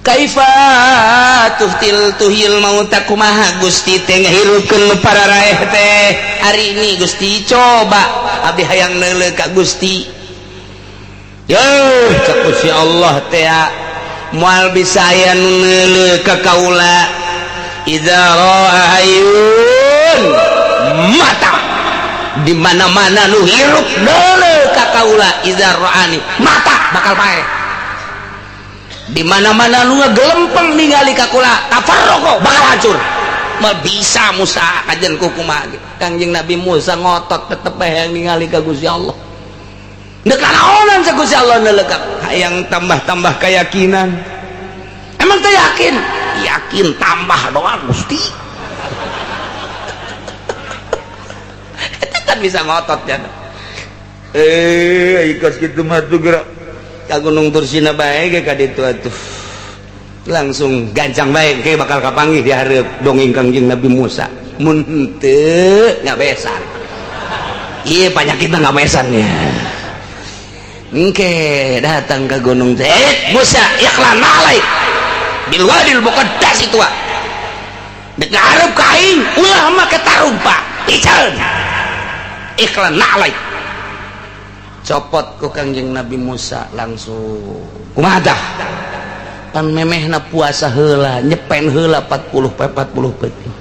Kaifa tuhtil tuhil mauta kumaha Gusti teh ngahirupkeun para raeh teh hari ini Gusti coba abdi hayang neuleuh ka Gusti. Yeuh cek Gusti Allah teh moal bisa aya nu neuleuh ka kaula idza ra'a ayun mata di mana-mana nu hirup neuleuh ka kaula idza ra'ani mata bakal paeh. Di mana-mana nu ngegelempeng ningali ka kula tafarraqo bakal hancur. Moal bisa Musa kajen ku kumaha ge. Kangjeng Nabi Musa ngotot tetep bae hayang ningali ka Gusti Allah. Deuk kanaonan sa Gusti Allah neuleuh ka hayang tambah-tambah keyakinan. Emang teh yakin? Yakin tambah doa Gusti. Eta kan bisa ngotot ya. Ikas kitu mah tuh gerak. Ka Gunung Tursina bae ge ka ditu atuh. Langsung gancang bae ge bakal kapanggih di hareup dongeng Kangjeng Nabi Musa. Mun henteu ngabesan. Ieu panyakitna ngabesan ya. Engke datang ke gunung teh, Musa ikhlan alaik bil wadil muqaddas itu. Dek ngarep ka aing ulah make tarumpa. Piceun. Ikhlan alaik. Copot ku Kangjeng Nabi Musa langsung kumaha tah pan memehna puasa heula nyepen heula 40 peuting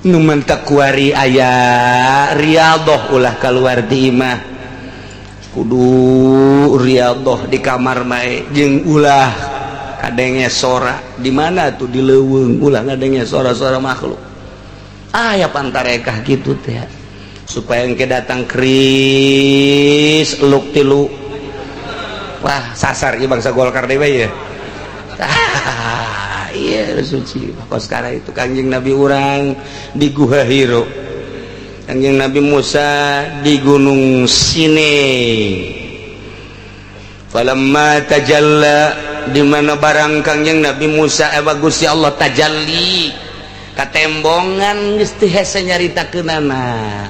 nu mantak kuari aya riyadhah ulah kaluar di imah kudu riyadhah di kamar bae jeung ulah kadenge sora di mana tuh di leuweung ulah ngadenge sora-sora makhluk aya pantarekah kitu teh supaya engke datang kris eluk tilu wah sasar ieu bangsa Golkar deui ya. Iya suci kos sekarang itu Kangjeng Nabi urang di Guha Hiro, Kangjeng Nabi Musa di Gunung Sinai. Falamma tajalla di mana barang Kangjeng Nabi Musa Gusti Allah tajalli katembongan geus teu hese nyaritakeunana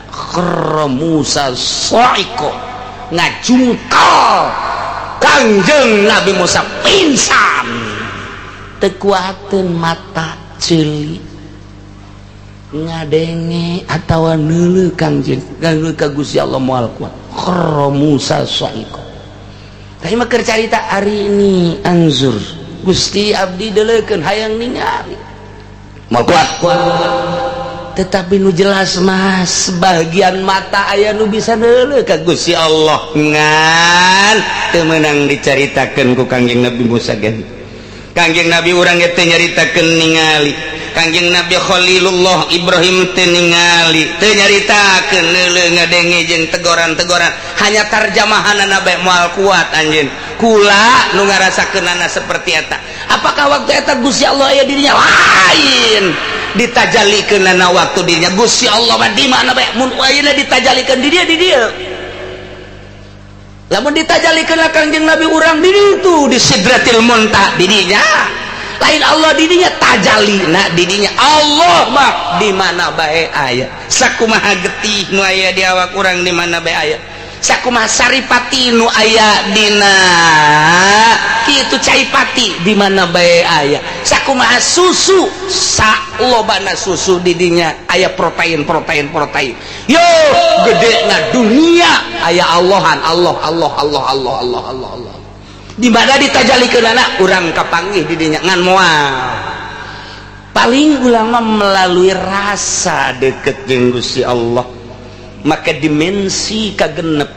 kharra Musa sa'iqa ngajungkal Kangjeng Nabi Musa pingsan teu kuateun mata ceuli ngadenge atawa neuleuh Kangjeng neuleuh ka Gusti Allah moal kuat kharra Musa sa'iqa. Tapi mah keur carita ari ini anzur Gusti abdi deuleukeun hayang ningali. Mau kuat kuat. Tetapi nu jelas mah sebagian mata aya nu bisa neuleuh ka Gusti Allah, ngan teu meunang dicaritakeun ku Kangjeng Nabi Musa ge. Kangjeng Nabi urang ge teu nyaritakeun ningali. Kangjeng Nabi Khalilullah Ibrahim teu ningali, teu nyaritakeun neuleuh, ngadenge jeung tegoran-tegoran, hanya tarjamahanana bae. Moal kuat anjeun, kula nu ngarasakeunana seperti eta. Apakah waktu eta Gusti Allah aya dirinya? Lain ditajalikeunana waktu dirinya. Gusti Allah mah di mana bae. Mun ayeuna ditajalikeun di dia, di dieu. Lamun ditajalikeun Kangjeng Nabi urang di ditu, di Sidratil Muntaha di dinya. Lain Allah di dinya, tajalina di dinya. Allah mah di mana bae aya. Sakumaha getih nu aya di awak urang, di mana bae aya. Sakumaha saripati nu aya dina kitu, caipati, di mana bae aya. Sakumaha susu, salobana susu di dinya aya protein, protein, protein. Yo gede na dunia aya Allahan. Allah, Allah, Allah, Allah, Allah, Allah, Allah. Di mana ditajalikeunana, urang kapanggih di dinya, ngan moal. Paling ulama melalui rasa deket jeung Gusti Allah. Maka dimensi kagenep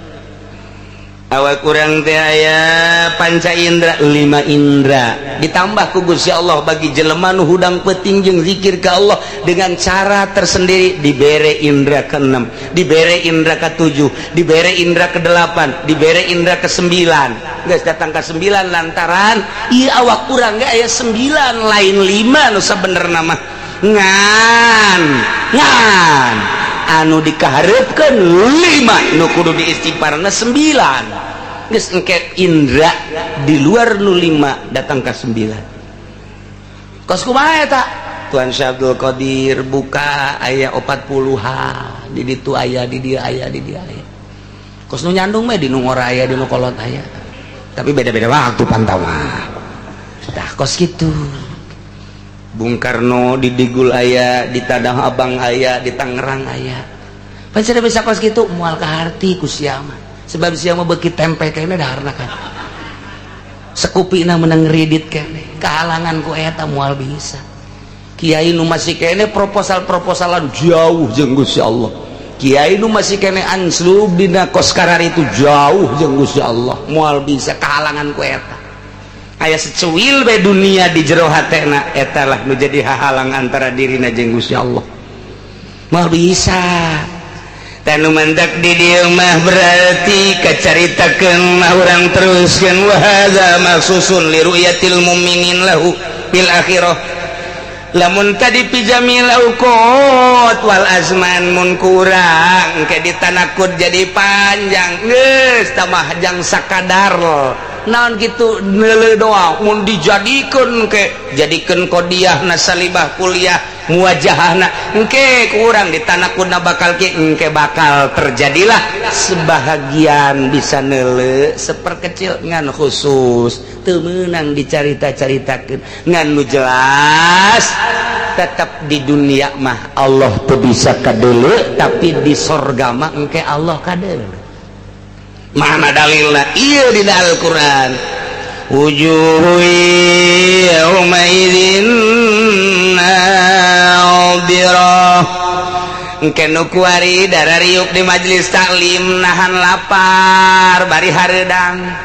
awak kurang teh aya panca indra, lima indra, ditambah ku Gusti Allah bagi jelema nu hudang peuting jeung zikir ka Allah dengan cara tersendiri, dibere indra keenam, dibere indra ketujuh, dibere indra kedelapan, dibere indra kesembilan. Geus datang ke sembilan lantaran ieu awak urang ge aya sembilan, lain lima nu sabenerna mah, ngan ngan anu dikaharepkeun lima, nu kudu diistighfarna sembilan. Geus engke indra di luar nu lima datang ke sembilan. Kos kumaha eta? Tuan Syekh Abdul Qadir buka aya 40 di ditu aya, di dieu aya, di dieu aya. Kos nu nyandung mah di nu ngora aya, di nu kolot aya, tapi beda-beda waktu pantauan. Tah, kos kitu. Bung Karno di Digul aya, di Tanah Abang aya, di Tangerang aya. Pan bisa kos kitu moal kaharti ku sia mah, sebab sia mah beuki tempe kene daharna kan sekupina menang kredit kene, kehalangan ku eta moal bisa. Kiai nu masih kene proposal-proposalan jauh jeung Gusti Allah, kiai nu masih kene anslub dina kos itu jauh jeung Gusti Allah, moal bisa, kehalangan ku eta. Aya secuil be dunia di jero hatena, eta lah nu jadi hahalang antara dirina jeung Gusti Allah, moal bisa. Tanu mantak di dieu mah berarti kacaritakeun mah urang teruskeun, wa hadza maksusun li ru'yatil mu'minin lahu fil akhirah. Lamun tadi fi jamil auqat wal azman, mun kurang ke ditanakut jadi panjang, geus tambah jang sakadar naon gitu neuleuh doang. Mun dijadikeun ke jadikeun kodiah nasalibah kuliah muwajahna, engke kurang ditanakutna bakal ke engke bakal terjadilah sebahagian bisa neuleuh seperkecil, ngan khusus teu meunang dicarita-caritakeun. Ngan nu jelas tetap di dunia mah Allah tuh bisa kadeuleu, tapi di sorga mah engke Allah kadeuleu. Mana dalilna? Iya, di Al-Quran, wujuhu yauma idzin nadhirah. Engke nu kuari darariuk di majelis taklim nahan lapar bari hareudang.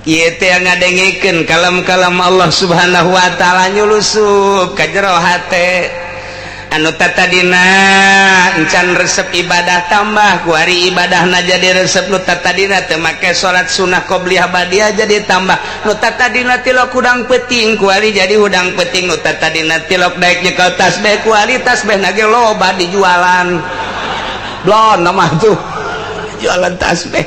Ieu teh ngadengekeun kalam-kalam Allah Subhanahu wa taala, nyulusup ka jero hate. Anu tatadina encan resep ibadah, tambah kuari ibadahna jadi resep. Nu tatadina teu make salat sunnah qobliyah badiah, jadi tambah. Nu tatadina tilok hudang peuting, kuari jadi hudang peuting. Nu tatadina tilok daek nyekel tasbih, kuari tasbih ge loba dijualan. Blon nama tuh jualan tasbih.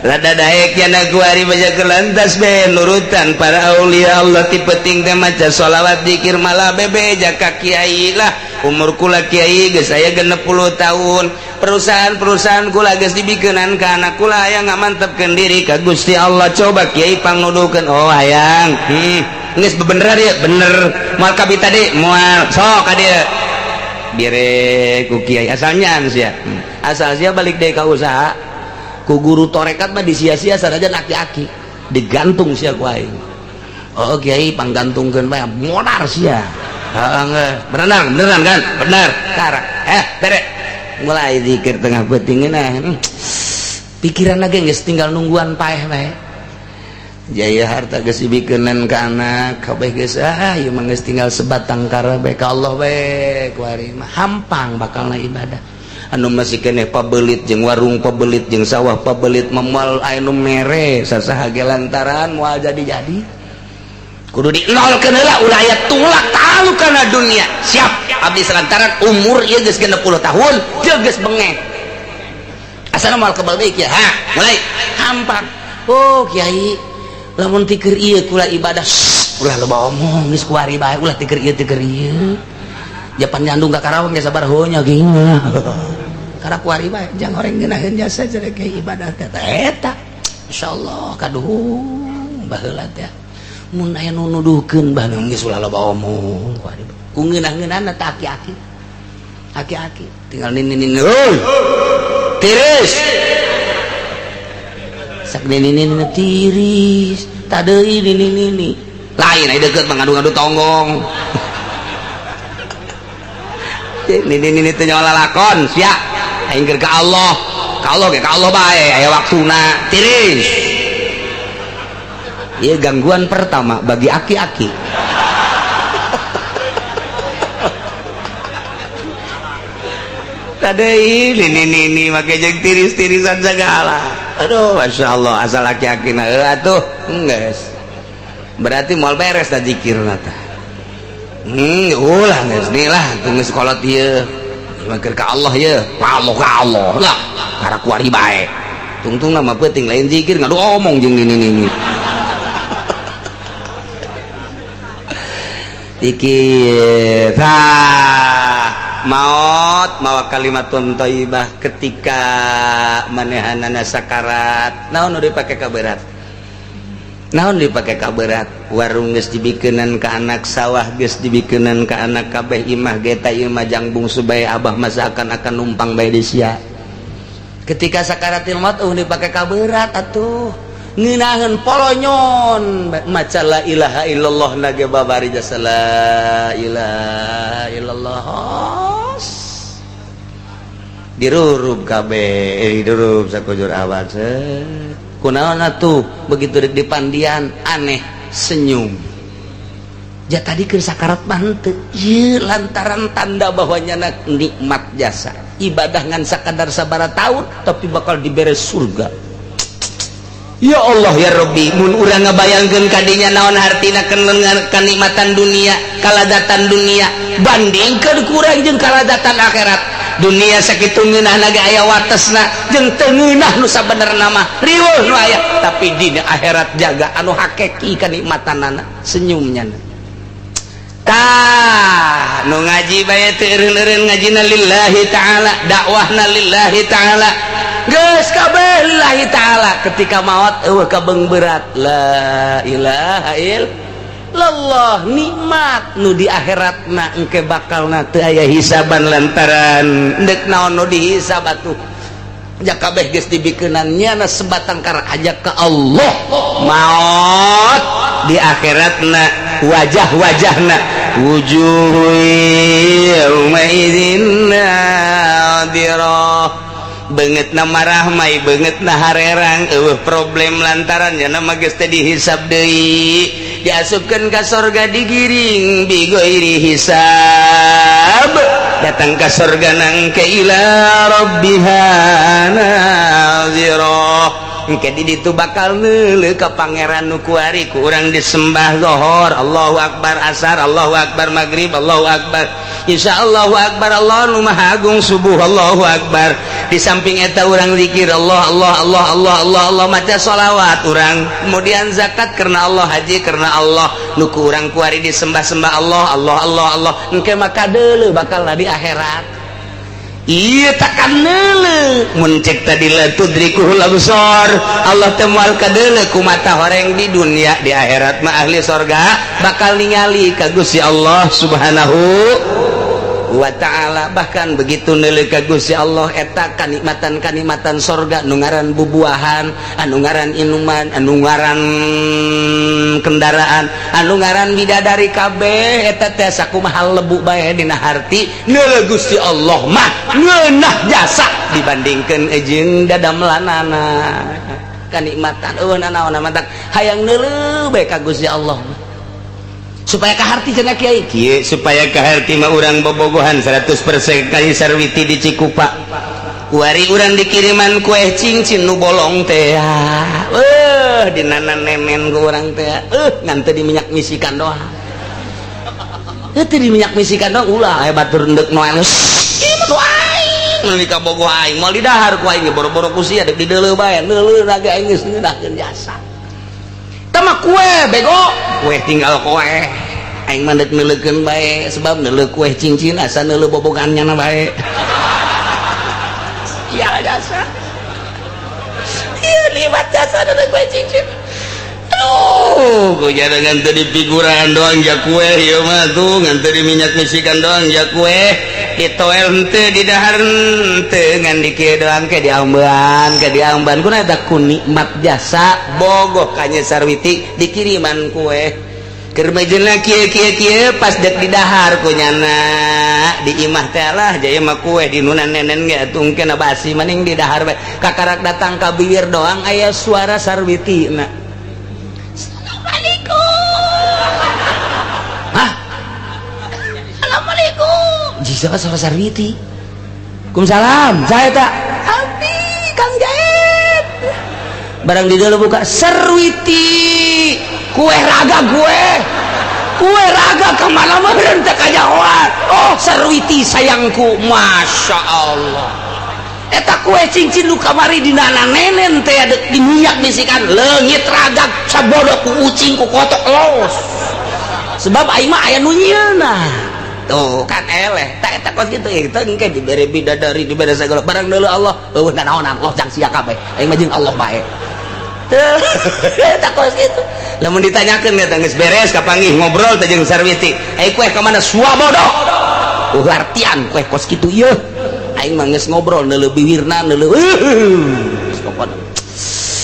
Rada daek jana kuari baca kelantas be nurutan para aulia Allah ti penting teh maca sholawat, dikir, malah bebe jaka kiai lah. Umur kula kiai geus aya 60 tahun, perusahaan-perusahaan kula geus dibikeunan ka anak kula yang ngamantepkeun diri ka Gusti Allah. Coba kiai pangnuduhkeun, oh hayang, geus bebener ya, bener moal kabita tadi moal sok ka dieu bire ku kiai asalnya sia, asal sia balik deui ka usaha. Ku guru torekat mah disia-sia sanajan aki-aki, digantung sia ku aing. Oh kiai, panggantungkeun bae, modar sia. Heeh, berenang beneran kan? Bener. Tara. Bere. Mulai zikir tengah peuting nah. Pikiran lagi geus tinggal nungguan paeh bae. Jaya harta geus dibikeunan ka anak, kabeh geus ah ieu mah geus tinggal sebatang kara bae ka Allah bae kuari mah hampang bakalna ibadah. Anu masih keneh pabelit jeung warung pabelit jeung sawah pabelit memoal aya nu mere sasaha ge lantaran moal jadi-jadi. Kudu dinolkeun heula ulah aya tulak talu kana dunia. Siap abdi lantaran umur ieu geus 60 tahun teu geus bengek. Asana moal kebal deui kieu. Ha, mulai hampang. Oh kiai, lamun tikeur ieu kula ibadah, ulah loba omong geus kuari bae ulah tikeur ieu tikeur ieu. Japan nyandung ka Karawang ge sabar heunya geuing. Karena kuari bae jang horeng ngeunaheun jasa jelek ibadah teh eta. Insyaallah kaduhung baheula teh. Mun aya nu nuduhkeun bah geus ulah loba omong kuari. Ku ngeunah-ngeunahna teh aki-aki. Aki-aki tinggal nini-nini. Heuy. Tiris. Sak nini-nini tiris. Tadeui nini-nini. Lain aya deukeut mah ngadu-ngadu tonggong. Nini-nini teh nyawa lalakon sia. Aing keur ka Allah. Ka Allah ge ka Allah bae aya waktuna. Tiris. Ieu gangguan pertama bagi aki-aki. Tadei nini-nini make jeung tiris-tirisan segala. Aduh, masyaallah asal aki-aki na heuh atuh geus. Berarti moal beres da zikirna tah. Ulah geus ni lah teu geus kolot ieu. Keur ka Allah ieu, ka Allah ka Allah lah. Karek kuari bae. Tungtungna mah peuting lain zikir ngadu omong jeung nini-nini. Zikir. Tah, maot mawa kalimatun thayyibah ketika manehanana sakarat. Naon nu dipake kaberat? Naon dipake kaberat? Warung geus dibikeunan ka anak, sawah geus dibikeunan ka anak, kabeh imah ge ta ieu mah jang bungsu bae abah masa akan numpang bae di sia. Ketika sakaratil maut eueuh dipake kaberat atuh. Ngeunaheun polonyon maca la ilaha illallah nage babari jasa la ilaha illallah. Dirurub kabeh, dirurub sakujur awak. Kunaon atuh begitu rek dipandian aneh senyum. Ja tadi keur sakarat mah henteu. Ieu lantaran tanda bahwa nyana nikmat jasa. Ibadah ngan sakadar sabaraha taun tapi bakal dibere surga. Ya Allah ya Rabbi, mun urang ngabayangkeun kadinya naon hartina kenikmatan dunia, kaladatan dunia, bandingkeun kurang jeung kaladatan akhirat. Dunia sakitu ngeunahna ge aya watesna jeung teu ngeunah nu sabenerna mah riweuh nu aya, tapi dina akhirat jaga anu hakiki kanikmatanana senyumnya. Tah, nu ngaji bae teu eureun-eureun ngajina lillahi ta'ala, dakwahna lillahi ta'ala. Geus kabeh lillahi ta'ala ketika maot eueuh kabeung berat la ilaha illallah nikmat nu di akhiratna engke bakalna teu aya hisaban lantaran deuk naon nu dihisab atuh ja kabeh geus dibikeunan nyana sebatang kara aja ka Allah maot di akhiratna wajah-wajahna wujuhu yauma idzin nadirah beungeutna marahmai beungeutna harerang eueuh problem lantaran nya mah geus teh dihisab deui diasupkeun ka sorga digiring bighairi hisab datang ka sorga nangke ila rabbiha nazirah engke di ditu bakal neuleuh ka pangeran nu kuari ku urang disembah zuhur Allahu akbar asar Allahu akbar maghrib Allahu akbar insyaallahu akbar Allah nu maha agung subuh Allahu akbar. Di samping eta urang zikir Allah Allah Allah Allah Allah Allah maca sholawat urang kemudian zakat karena Allah haji karena Allah nu ku urang kuari disembah-sembah Allah Allah Allah Allah engke maka deuleuh bakal di akhirat. Iya takkan neuleuh mun cek tadi la tudrikuhul absar Allah teh moal kadeuleuh ku mata horeng di dunia di akhirat mah ahli sorga bakal ningali ka Gusti Allah Subhanahu wa ta'ala. Bahkan begitu neuleuh ka Gusti Allah eta kanikmatan-kanikmatan sorga nu ngaran bubuahan, anu ngaran inuman, anu ngaran kendaraan, anu ngaran bidadari kabeh eta teh sakumaha lebu bae dina harti neuleuh Gusti Allah mah ngeunah jasa dibandingkeun jeung dadamlanana kanikmatan eueuh nanaon matak hayang neuleuh bae ka Gusti Allah supaya kaharti cenah kiai kieu supaya kaharti mah urang bobogohan 100% kali Sarwiti di Cikupa kuari urang dikiriman kue cincin nu bolong teh dinana nenen ku urang teh ngan teu di minyak misikan doang teu di minyak misikan doang ulah aya batur endek noel ieu mah aing meuli ka bogoh aing moal didahar ku aing boro-boro ku sia deuk dideuleu bae neuleuh ge aing geus ngeunahkeun jasa tama kue bego kue tinggal kue aing mah deuk neuleukeun bae sebab neuleuh kue cincin asa neuleuh bobogannya na bae iya jasa iya liwat jasa neuleuh kue cincin aduh ku jangan teu dipiguran doang ja kue ieu mah tuh ngan teu diminyak misikan doang ja kue ditoel henteu didahar henteu ngan di kieu doang ke diamban ke diamban kuna eta ku nikmat jasa bogoh ka Nya Sarwiti dikiriman kue keur mejeuna kieu kieu kieu pas dek didahar ku nyana di imah teh lah jaya mah kue di nunan nenen ge atuh engke basi maning didahar bae kakarak datang ka bibir doang aya suara Sarwiti na assalamualaikum hah assalamualaikum jika suara Sarwiti kumsalam saya tak abdi Kang Jaib barang di dalam buka Sarwiti kue raga gue kue raga kemana mana teh kajahoan oh Sarwiti sayangku masya Allah eta kue cincin lu kamari di nana nenen teh di minyak bisikan leungit raga sabodo ku ucing ku kotok los sebab aing mah aya nu nyieunna tuh kan eleh tak eta kos kitu eta engke dibere bidadari dibere sagala barang deuleu Allah eueuh nanaonan Allah jang sia kabeh aing mah jeung Allah bae teu eta kos kitu lamun ditanyakeun eta geus beres kapanggih ngobrol teh jeung Sarwiti ai kue ka mana suabodo artian kue kos kitu ieu aing mah geus ngobrol neuleuh biwirna neuleuh geus pokona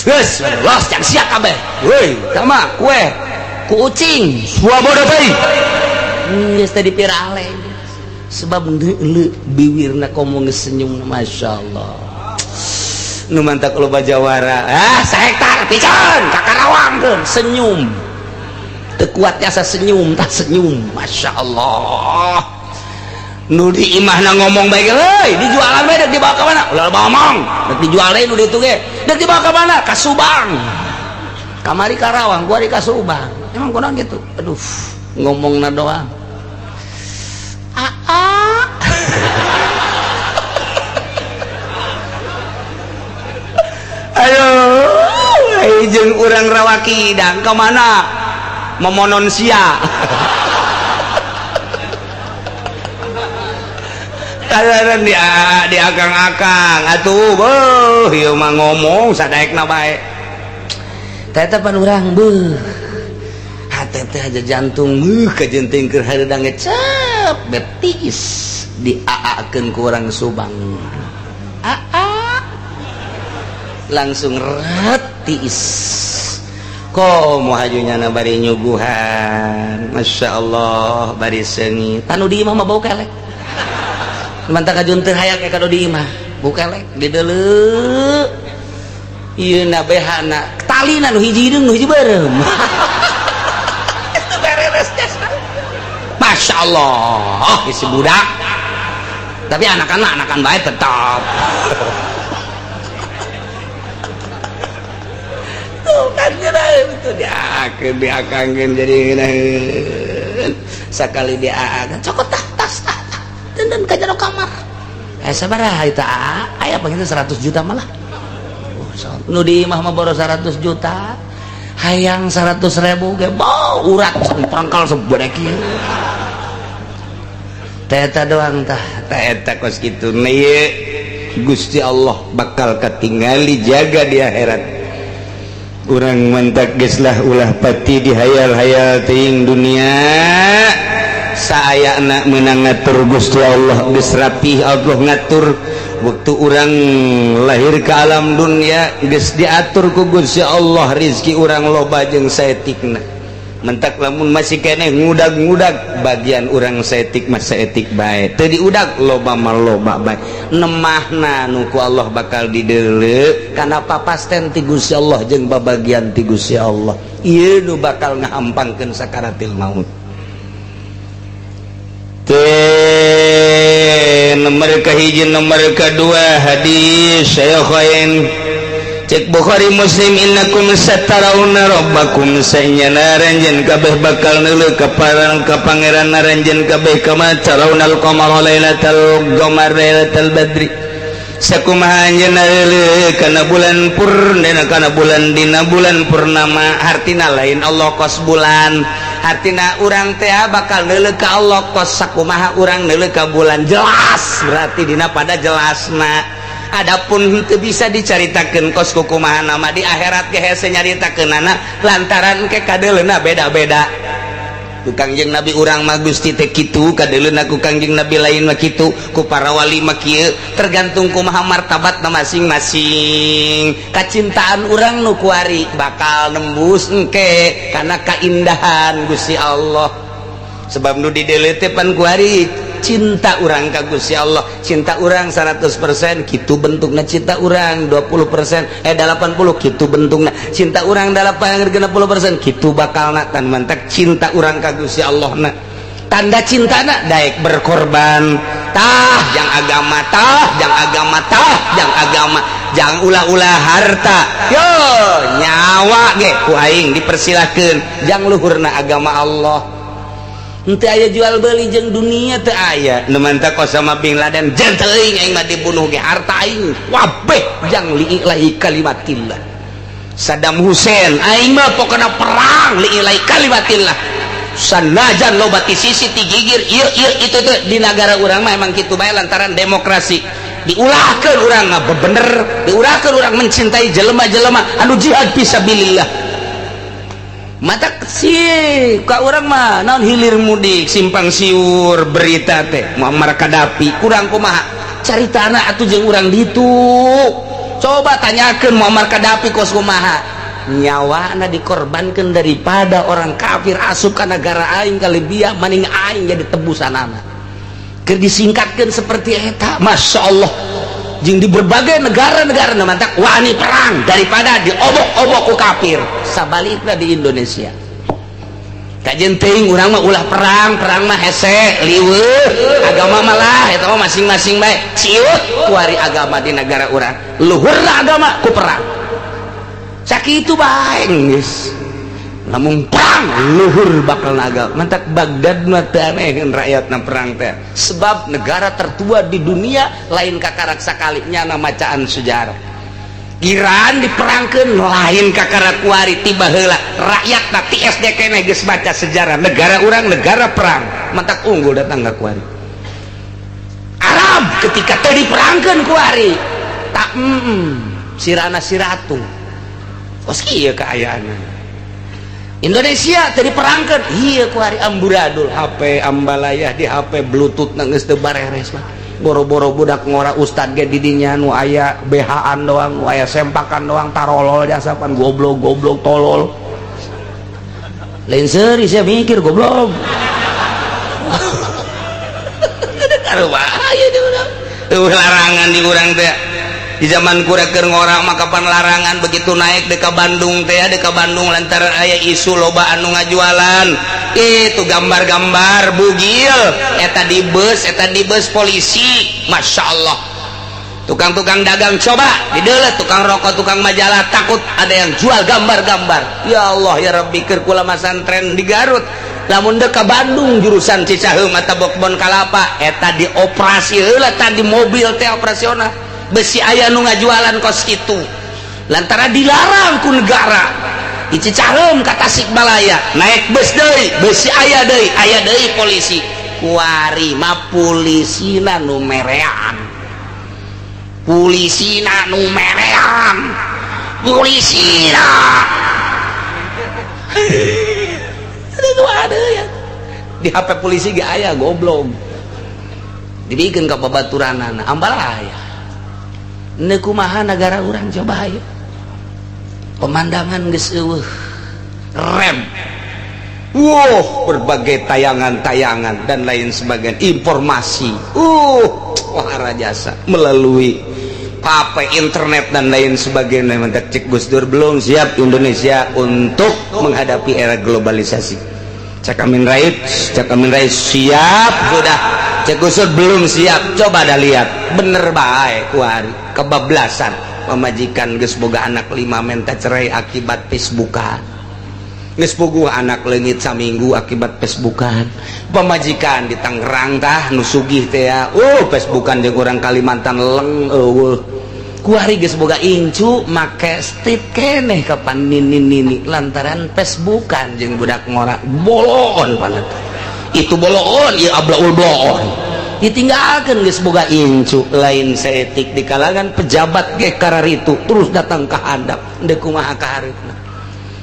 geus los jang sia kabeh weuy tama kue ku ucing suabodo teh geus teh dipirale sebab neuleuh biwirna komo geus senyum masyaallah nu mantak loba jawara ah sahektar piceun ka Karawang keun senyum teu kuat jasa senyum tah senyum masyaallah nu di imahna ngomong bae euy dijualan bae deuk dibawa ka mana ulah ngomong deuk dijual deui nu ditu ge deuk dibawa ka mana ka Subang kamari Karawang gua di ka Subang emang kunaon kitu aduh ngomongna doang aa ayo jeung urang rawaki dang ka mana memonon sia kalaran di akang-akang atuh beuh ieu mah ngomong sadaekna bae teh eta pan urang beuh hate teh aja jantung beuh kajenting keur hareudang ge cep betis diaakeun ku urang Subang aa langsung retiis komo hajunya na bari nyuguhan masya Allah bari seungit tanu di imah mah bau kelek mantap kajun teu hayang ka di imah bau kelek dideuleu ieu na behana talina nu hiji hideung nu hiji beureum itu beres jasa masya Allah isi budak tapi anak-anak anakan bae tetap kan itu diakeun diakangkeun jadi ngeunaheun sakali diaakeun cokot tah tas tah dan ka jero kamar sabaraha eta aya panginten 100 juta malah nu di imah mah boros 100 juta hayang 100 ribu ge bau urat pangkal sebodek ieu teh eta doang tah teh eta kos kitu ieu Gusti Allah bakal katingali jaga di akhirat. Urang mantak geus lah ulah pati dihayal-hayal teuing dunia. Saayana menang ngatur Gusti Allah, geus rapih Allah ngatur. Waktu urang lahir ke alam dunia geus diatur ku Gusti Allah rizki urang loba jeung saeutikna. Mentak lamun masih keneh ngudag-ngudag, bagian urang saeutik mah saeutik bae, teu diudag loba mah loba bae. Nemahna nu ku Allah bakal dideuleu kana papasten ti Gusti Allah jeung babagian ti Gusti Allah. Ieu nu bakal ngahampangkeun sakaratil maut. Teh nomor kahiji, nomor kedua hadis Syaikhain, cek Bukhari Muslim, innakum satarawna rabbakum, sanyana aranjeun kabeh bakal neuleuh ka ka pangeran aranjeun kabeh, kama tarawnal qamara lailatal qamar lailatal badri, sakumaha anjeun neuleuh kana bulan purnama, kana bulan dina bulan purnama. Hartina lain Allah kos bulan, hartina urang teh bakal neuleuh ka Allah kos sakumaha urang neuleuh ka bulan. Jelas berarti dina pada jelasna. Adapun itu bisa dicaritakeun kos kukumaha nama di akhirat ge hese nyaritakeunana, lantaran ke kadeuleuna beda-beda. Ku Kangjeng Nabi urang mah Gusti teh kitu kadeuleuna, ku Kangjeng Nabi lain mah kitu, ku para wali mah kieu, tergantung kumaha martabatna masing-masing. Kacintaan urang nu kuari bakal nembus engke karena kaindahan Gusti Allah, sebab nu dideuleu teh pan kuari cinta urang ka Gusti Allah. Cinta urang 100% gitu bentukna, cinta urang 20% 80 gitu bentukna, cinta urang 80% gitu bakalna. Tan mantak cinta urang ka Gusti Allah na tanda cinta na daek berkorban tah jang agama, tah jang agama, tah jang agama, jang ulah-ulah harta yo nyawa ge ku aing dipersilakeun jang luhurna agama Allah. Henteu aya jual beli jeung dunia, teu aya. Nu mantak Osama bin Laden jeung teuing aing mah dibunuh ge harta aing wabeh jang li'ilahi kalimatillah. Saddam Hussein, aing mah pokona perang li'ilahi kalimatillah, sanajan loba ti sisi ti gigir ieu ieu itu tuh. Di negara urang mah emang kitu bae, lantaran demokrasi diulahkeun urang bener, diulahkeun urang mencintai jelema-jelema anu jihad fisabilillah. Mata sih ka urang mah naon hilir mudik simpang siur berita teh Muammar Gaddafi kurang kumaha caritana atuh jeung urang ditu. Coba tanyakeun Muammar Gaddafi kos kumaha nyawana dikorbankan daripada orang kafir asup ka negara aing ka Libya, maning aing jadi tebusanana. Keur disingkatkeun seperti eta, Masya Allah. Jeung di berbagai negara-negara mantak wani perang daripada diobok-obok ku kafir. Sabalikna di Indonesia kajen teuing urang mah ulah perang, perang mah hese liweuh, agama malah eta mah masing-masing bae. Ciut kuari agama di negara urang, luhurna agama ku perang, sakitu bae geus. Lamun perang luhur bakal naga. Mantak Baghdad mah teu aneh rakyatna perang teh, sebab negara tertua di dunia lain kakarak sakali nyana macaan sejarah. Iran diperangkeun lain kakarak kuari, tiba heula rakyatna ti SD keneh geus baca sejarah negara urang negara perang, mantak unggul datang ka kuari. Arab ketika teu diperangkeun kuari tak sirana siratu kos kieu kaayaanna. Indonesia tadi perangkan iya kuari amburadul, HP ambalayah di HP Bluetooth nangis teu bareres mah boro-boro budak ngora, ustad ge didinya nu aya BH-an doang, nu aya sempakan doang, tarolol jasapan goblok goblok tolol lain seuri sia mikir goblok. Ada bahaya di urang. Larangan di urang teh di zaman kura keur ngora mah kapan larangan begitu naik deka Bandung teh, deka Bandung lantaran aya isu loba anu ngajualan itu gambar-gambar bugil eta di bus, eta di bus polisi. Masya Allah, tukang-tukang dagang coba dideuleu, tukang rokok, tukang majalah, takut ada yang jual gambar-gambar. Ya Allah ya Rabbi, keur kula masantren di Garut, lamun dek ka Bandung jurusan Cicaheum atau Kebon Kalapa, eta dioperasi heula tadi mobil teh operasional besi aya nu ngajualan kos kitu lantaran dilarang ku negara. Di Cicaheum ka Tasikmalaya naik bus deui, besi aya deui, aya deui polisi. Kuari mah polisina nu merean, polisina nu merean, polisina itu ada ya. Di HP polisi ge aya goblok. Dibikeun ka babaturanana, ambal aya. Neuk kumaha negara urang coba ayo. Pemandangan geus eueuh. Rem. Wow, berbagai tayangan-tayangan dan lain sebagainya, informasi. Wah jasa melalui apa internet dan lain sebagainya. Mantap, cek Gus Dur belum siap Indonesia untuk menghadapi era globalisasi. Cak Amin Rais, cak Amin Rais siap sudah. Cek Gus Dur belum siap. Coba dah lihat, bener baik kuari kebablasan pamajikan geus boga anak 5 minta cerai akibat Facebookan. Geus puguh anak leungit saminggu akibat Facebookan. Pamajikan di Tangerang tah nu sugih teh ya. Facebookan jeung urang Kalimantan leng eueuh. Kuari geus boga incu make strip keneh kapan nini-nini lantaran Facebookan jeung budak ngora boloon panet. Itu boloon ieu ablaul bloon. Ditinggalkeun geus boga incu lain saeutik di kalangan pejabat ge kararitu terus datang ka handap deuk kumaha ka hareupna.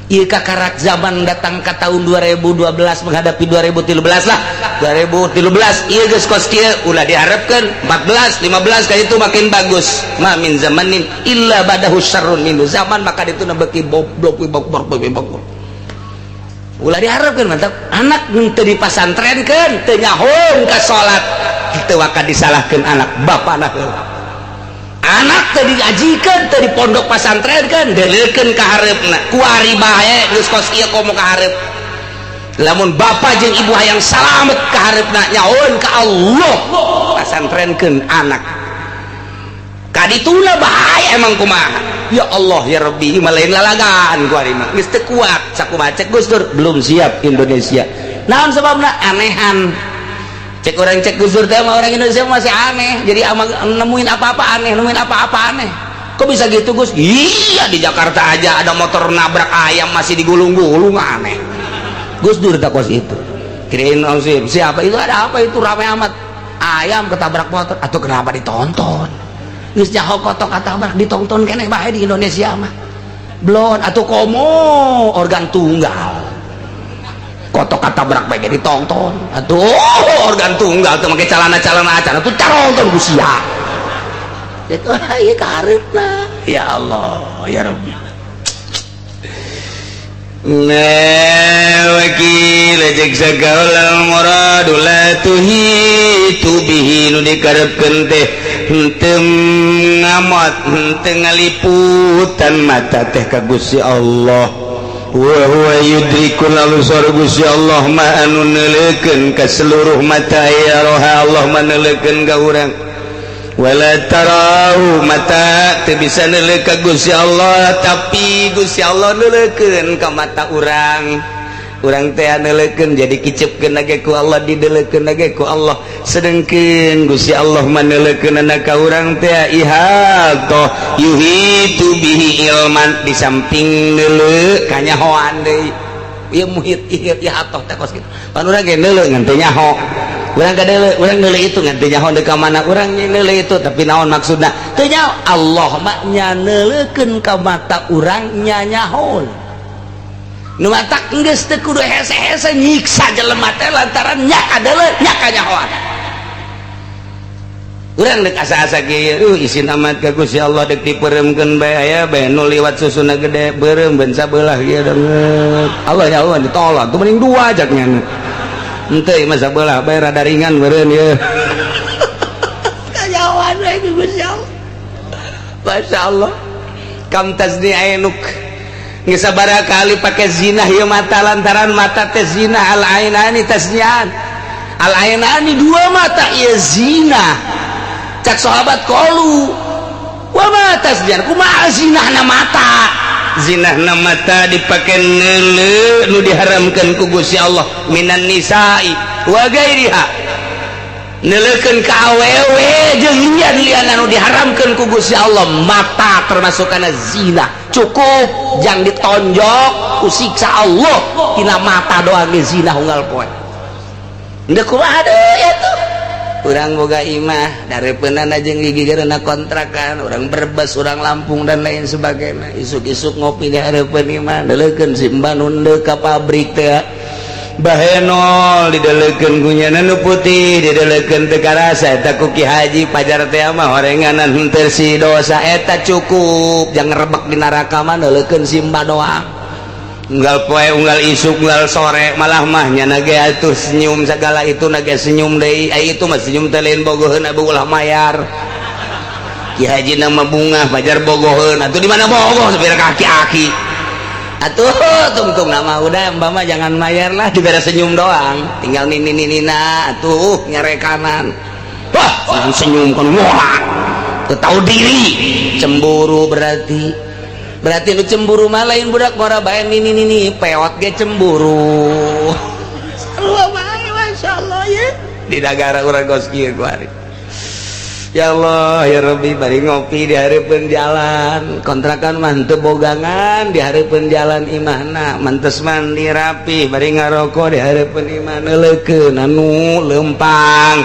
Ieu kakarak zaman datang ke tahun 2012 menghadapi 2013 lah. 2013 ieu geus kos kieu ulah diharapkeun 14 15 kayak itu makin bagus. Ma min zamanin illa badahu syarrun minhu. Zaman maka ditu beuki goblok goblok goblok. Ulah diharapkeun mantap. Anak teu dipasantrenkeun, teu nyahoeun ka salat, teu waka disalahkeun anak bapana heula. Anak teu diajikeun, teu di pondok pasantrenkeun, deleukeun ka hareupna. Kuari bae geus kos ieu komo ka hareup. Lamun bapa jeung ibu hayang salamet ka hareupna nyahoeun ka Allah, pasantrenkeun anak. Kadituna bahaya emang kumaha. Ya Allah ya Rabbi, mah lain lalagan kuari mah. Geus teu kuat sakumaha cek Gus Dur, belum siap Indonesia. Naon sebabna? Anehan. Cek orang cek Gus Dur teh mah orang Indonesia masih aneh. Jadi ama nemuin apa-apa aneh, nemuin apa-apa aneh. Kok bisa gitu Gus? Iya, di Jakarta aja ada motor nabrak ayam masih digulung-gulung, aneh. Gus Dur tak kos itu. Kirain siapa itu, ada apa itu rame amat. Ayam ketabrak motor atau kenapa ditonton? Geus nyaho kotok ketabrak ditonton keneh bae di Indonesia mah. Blon atau komo organ tunggal. Kotok ketabrak bae ditonton. Atuh organ tunggal teu make calana-calana acan atuh caronton ku sia. Itu ieu ka hareupna. Ya Allah, ya Rabbi. Nah, wakil cek sagaula muradu la tuhitu bihi nu dikarepkeun teh henteu ngamot henteu ngaliputan mata teh ka Gusti Allah. Wa huwa yudrikul absar, Gusti Allah ma anu neuleukeun ka seluruh mata ya roha Allah maneuleukeun ka urang. Wala tarahu mata teu bisa neuleuh ka Gusti Allah, tapi Gusti Allah neuleukeun ka mata urang. Urang teh neuleukeun jadi kicepkeun ge ku Allah, dideleukeun ge ku Allah. Sedengkeun Gusti Allah maneuleukeunna ka urang teh ihatoh yuhitu bihi ilman, di samping neuleuh kanyahoan deui. Ieu muhit ihatoh teh kos kitu. Pan urang ge neuleuh ngan teu nyaho. Urang kadeuleuh, urang neuleuh itu ngan teu nyaho deuk ka mana urang neuleuh itu, tapi naon maksudna? Teu nyaho. Allah mah nya neuleukeun ka mata urang nya nyaho. Nu matak geus teu kudu hese-hese nyiksa jelema teh lantaran nya kadeuleuh nya kanyahoan. Urang deuk asa-asa kieu, isin amat ka Gusti Allah deuk dipeureumkeun bae aya bae nu liwat susuna gede beureum ben sabelah kieu deungeut. Allah ya Allah ditolak, tuh mending dua jaknya. Henteu mah sabelah bae rada ringan meureun ieu. Kanyahoan we ku Gusti Allah. Masya Allah. Kam tazni ainuk. Geus sabaraha kali pake zina ieu mata lantaran mata teh zina al ainani tasnian. Al ainani dua mata ieu zina. Cak sahabat qalu wa ma tasnian, kumaha zinahna mata? Zinahna mata dipake neuleuh nu diharamkeun ku Gusti Allah minan nisa'i wa gairiha. Neuleukeun ka awewe jeung lian-lian anu diharamkeun ku Gusti Allah, mata termasuk kana zina. Cukup jang ditonjok ku siksa Allah tina mata doang ge zina unggal poe. Ndek kumaha deui atuh? Urang boga imah dareupeunana jeung gigigeurna kontrakan, urang Brebes, urang Lampung dan lain sebagainya. Isuk-isuk ngopi di hareupeun imah, neuleukeun si Mbah nu ka pabrik teh. Bahenol didelekeun ku nyana, nu putih didelekeun teu karasa. Eta ku Ki Haji Pajar teh mah horenganan henteu si dosa. Eta cukup jangan rebek di neraka mah neuleukeun si mbah doang, unggal poe, unggal isuk, unggal sore. Malah mah nyana ge atuh senyum segala itu na ge senyum deui. Ai itu mah senyum teh lain bogoheun, ulah mayar. Ki Haji nama bunga Pajar bogoheun atuh, di mana bogoh sampai kaki-aki atuh tungtung nama. Udah, mbak mah jangan mayar lah, dibere senyum doang, tinggal nini nini na atuh nyarekanan. Wah, senyum kan, wah, tahu diri cemburu. Berarti berarti lu cemburu mah lain budak ngora bae, nini nini peot ge cemburu. Sarua bae, Masya Allah ya, di negara urang kos kieu kuari. Ya Allah ya Rabbi, bari ngopi di hareupeun jalan kontrakan mah teu bogangan, di hareupeun jalan imahna, mantes mandi rapi, bari ngarokok di hareupeun imah, neuleukeun anu lempang.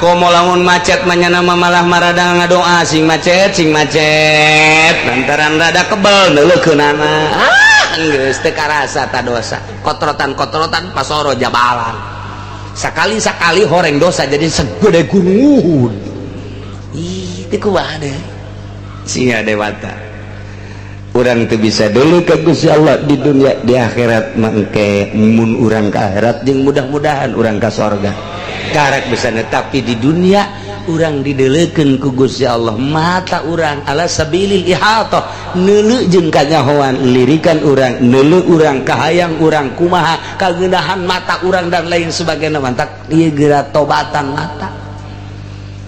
Komo lamun macet mah nama malah marada ngadoa sing macet, sing macet, lantaran rada kebel neuleukeunana. Ah, geus teu karasa ta dosa kotrotan-kotrotan pasoro jabalan. Sakali-sakali horeng dosa jadi segede gunung Uhud. Ih, itu kumaha deh singa dewata. Urang tuh bisa dulu ke Gusti Allah di dunia, di akhirat mangke mun urang ke akhirat jeung mudah-mudahan urang ke sorga karak bisa. Tapi di dunia urang didelekeun ku Gusti Allah mata urang ala sabilil ihatah, neuleu jeung kanyahoan lirikan urang, neuleu urang, kahayang urang kumaha, kageundahan mata urang dan lain sebagainya. Mantak ieu geura tobatan mata.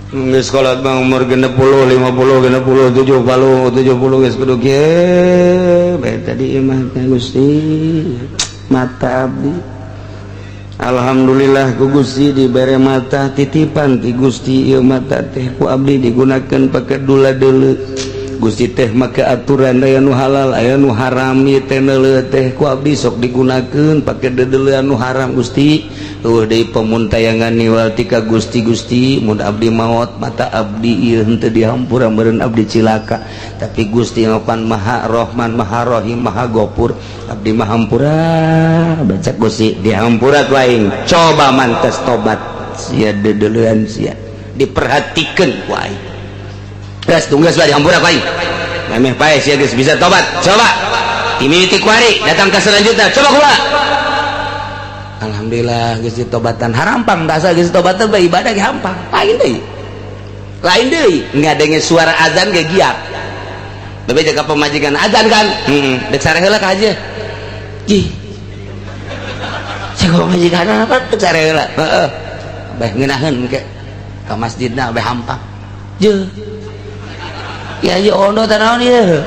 Geus kolot mah umur 60, 50, 60, 70, 70 geus kudu kieu bae. Tadi imah teh, Gusti, mata abdi alhamdulillah ku Gusti dibere mata titipan ti Gusti. Ieu mata teh ku abdi digunakan pake dula deuleu. Gusti teh make aturan aya nu halal, aya nu haram. Ieu teh neuleu teh ku abdi sok digunakeun pake deudeuleun nu haram. Gusti, eueuh deui pemuntayangan niwal tika Gusti. Gusti, mun abdi maot mata abdi ieu henteu dihampura, meureun abdi cilaka. Tapi Gusti mapan Maha Rahman, Maha Rahim, Maha Gopur, abdi mah hampura. Baca Gusti dihampura ku aing. Coba mantes tobat sia, deudeuleun sia diperhatikeun ku aing. Geus tunggu geus dihampura ku aing, memeh pae sia geus bisa tobat. Coba timiti kuari datang ke selanjutnya, coba kumaha. Alhamdulillah geus ditobatan, harampang dasa geus ditobatan bae, ibadah ge hampang. Lain deui, lain deui, ngadenge suara azan ge giat. Bebe jaga pemajikan azan kan, heeh, dek sare heula ka aja. Ih, cek pemajikan apa dek sare heula, heeh, bae ngeunaheun ke ka masjidna bae hampang. Je ya ya, ono teh naon ieu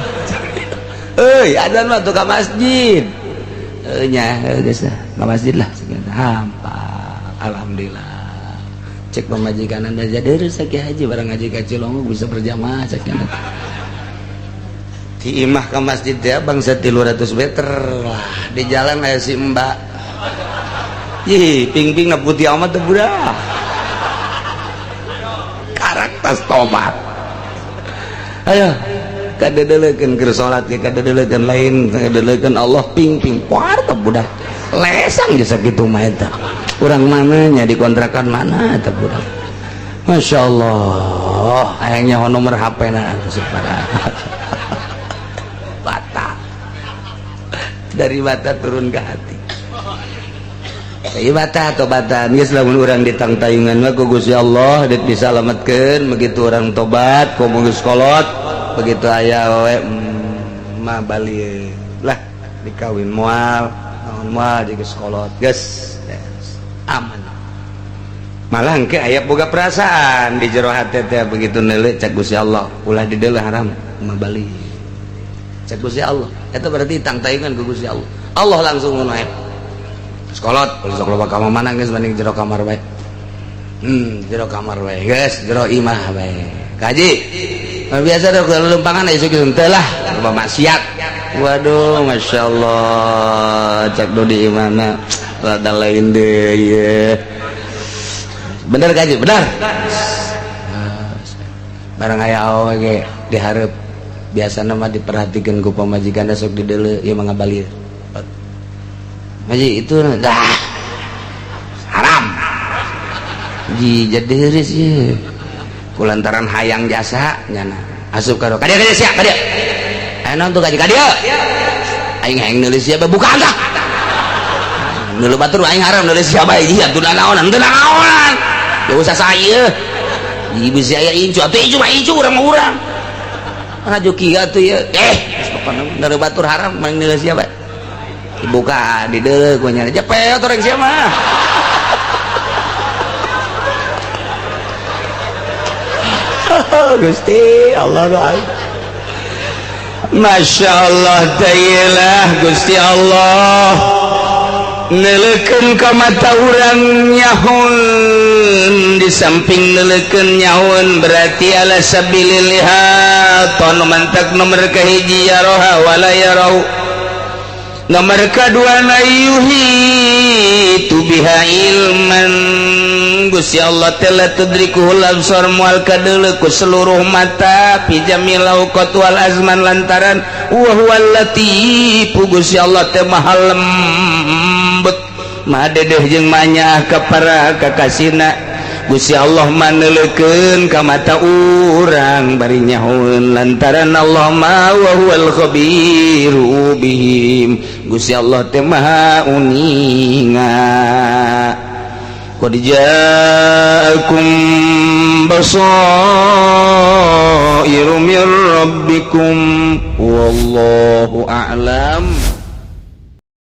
euy, azan mah tuh ka masjid. Heuh nya, geus lah ka masjid lah, hampang. Alhamdulillah, cek pemajikan anda jadi rezeki haji barang ngaji ka Cilongok bisa berjamaah. Cek di imah ke masjid ya bangsa 300 meter lah. Di jalan aya si mbak. Ih, ping-ping na putih amat tuh budak. Karak tas tobat. Ayo, kadedelekeun keur salat ge kadedelekeun, lain kadedelekeun Allah, ping-ping poar teh budak. Lesang jasa kitu mah eta. Urang mananya, di kontrakan mana eta budak. Masya Allah, hayangnya nomor HP na bata. Dari bata turun ke hati. Bata tobatan geus, lamun urang ditangtayungan mah ku Gusti Allah dit disalametkeun. Begitu orang tobat, komo geus kolot, begitu aya we mah bali lah, dikawin moal, naon moal, geus kolot geus aman. Malah engke aya boga perasaan di jero hati teh, begitu neuleuh cek Gusti Allah ulah dideuleu haram mah bali. Cek Gusti Allah eta berarti tangtayungan ku Gusti Allah. Allah langsung ngono. Sekolot sok loba ka mana geus, mending jero kamar bae. Jero kamar bae geus, jero imah bae. Kaji biasa dok lempangan isu kitu teu lah loba maksiat. Waduh, Masya Allah, cek do di imahna rada lain deh ye. Bener kaji, bener barang aya awewe ge dihareup, biasana mah diperhatikan ku pamajikan, sok dideuleu ieu mah ngabalir. Haji itu dah. Ji jadi heureus ye. Kulantaran hayang jasa nyana. Asup ka ka dieu ka dieu sia ka dieu. Aya naon tuh ka dieu? Aing hayang nulis sia buka tah. Nulu batur aing haram nulis sia bae ieu atuh naonan teu naonan. Ya usah saya. Ibu sia aya incu atuh incu mah incu urang mah urang. Rajo kieu atuh ieu. Eh, pokona nulu batur haram maing nulis sia bae. Dibuka di deuleu ku nya. Jepeot urang sia mah. Gusti Allah doa. Masya Allah ta'ala Gusti Allah neleken ka mata urang nyahun di samping neleken nyahun berarti ala sabilil ihata nu mantak nomor kahiji yaroha wala yarau nomor kadua na yuhitu biha ilman Gusti Allah telah tudrikuhul absar mual kadeuleu ku seluruh mata fi jamil awqat wal azman lantaran wa huwal latif Gusti Allah teh maha lembut maha dedeh jeung manyaah ka para kakasina Gusti Allah maneleukeun ka mata urang bari nyahoeun lantaran Allah ma wa huwal khabiru bihim Gusti Allah teh maha uninga. Qad ja'akum basairu min rabbikum wallahu a'lam.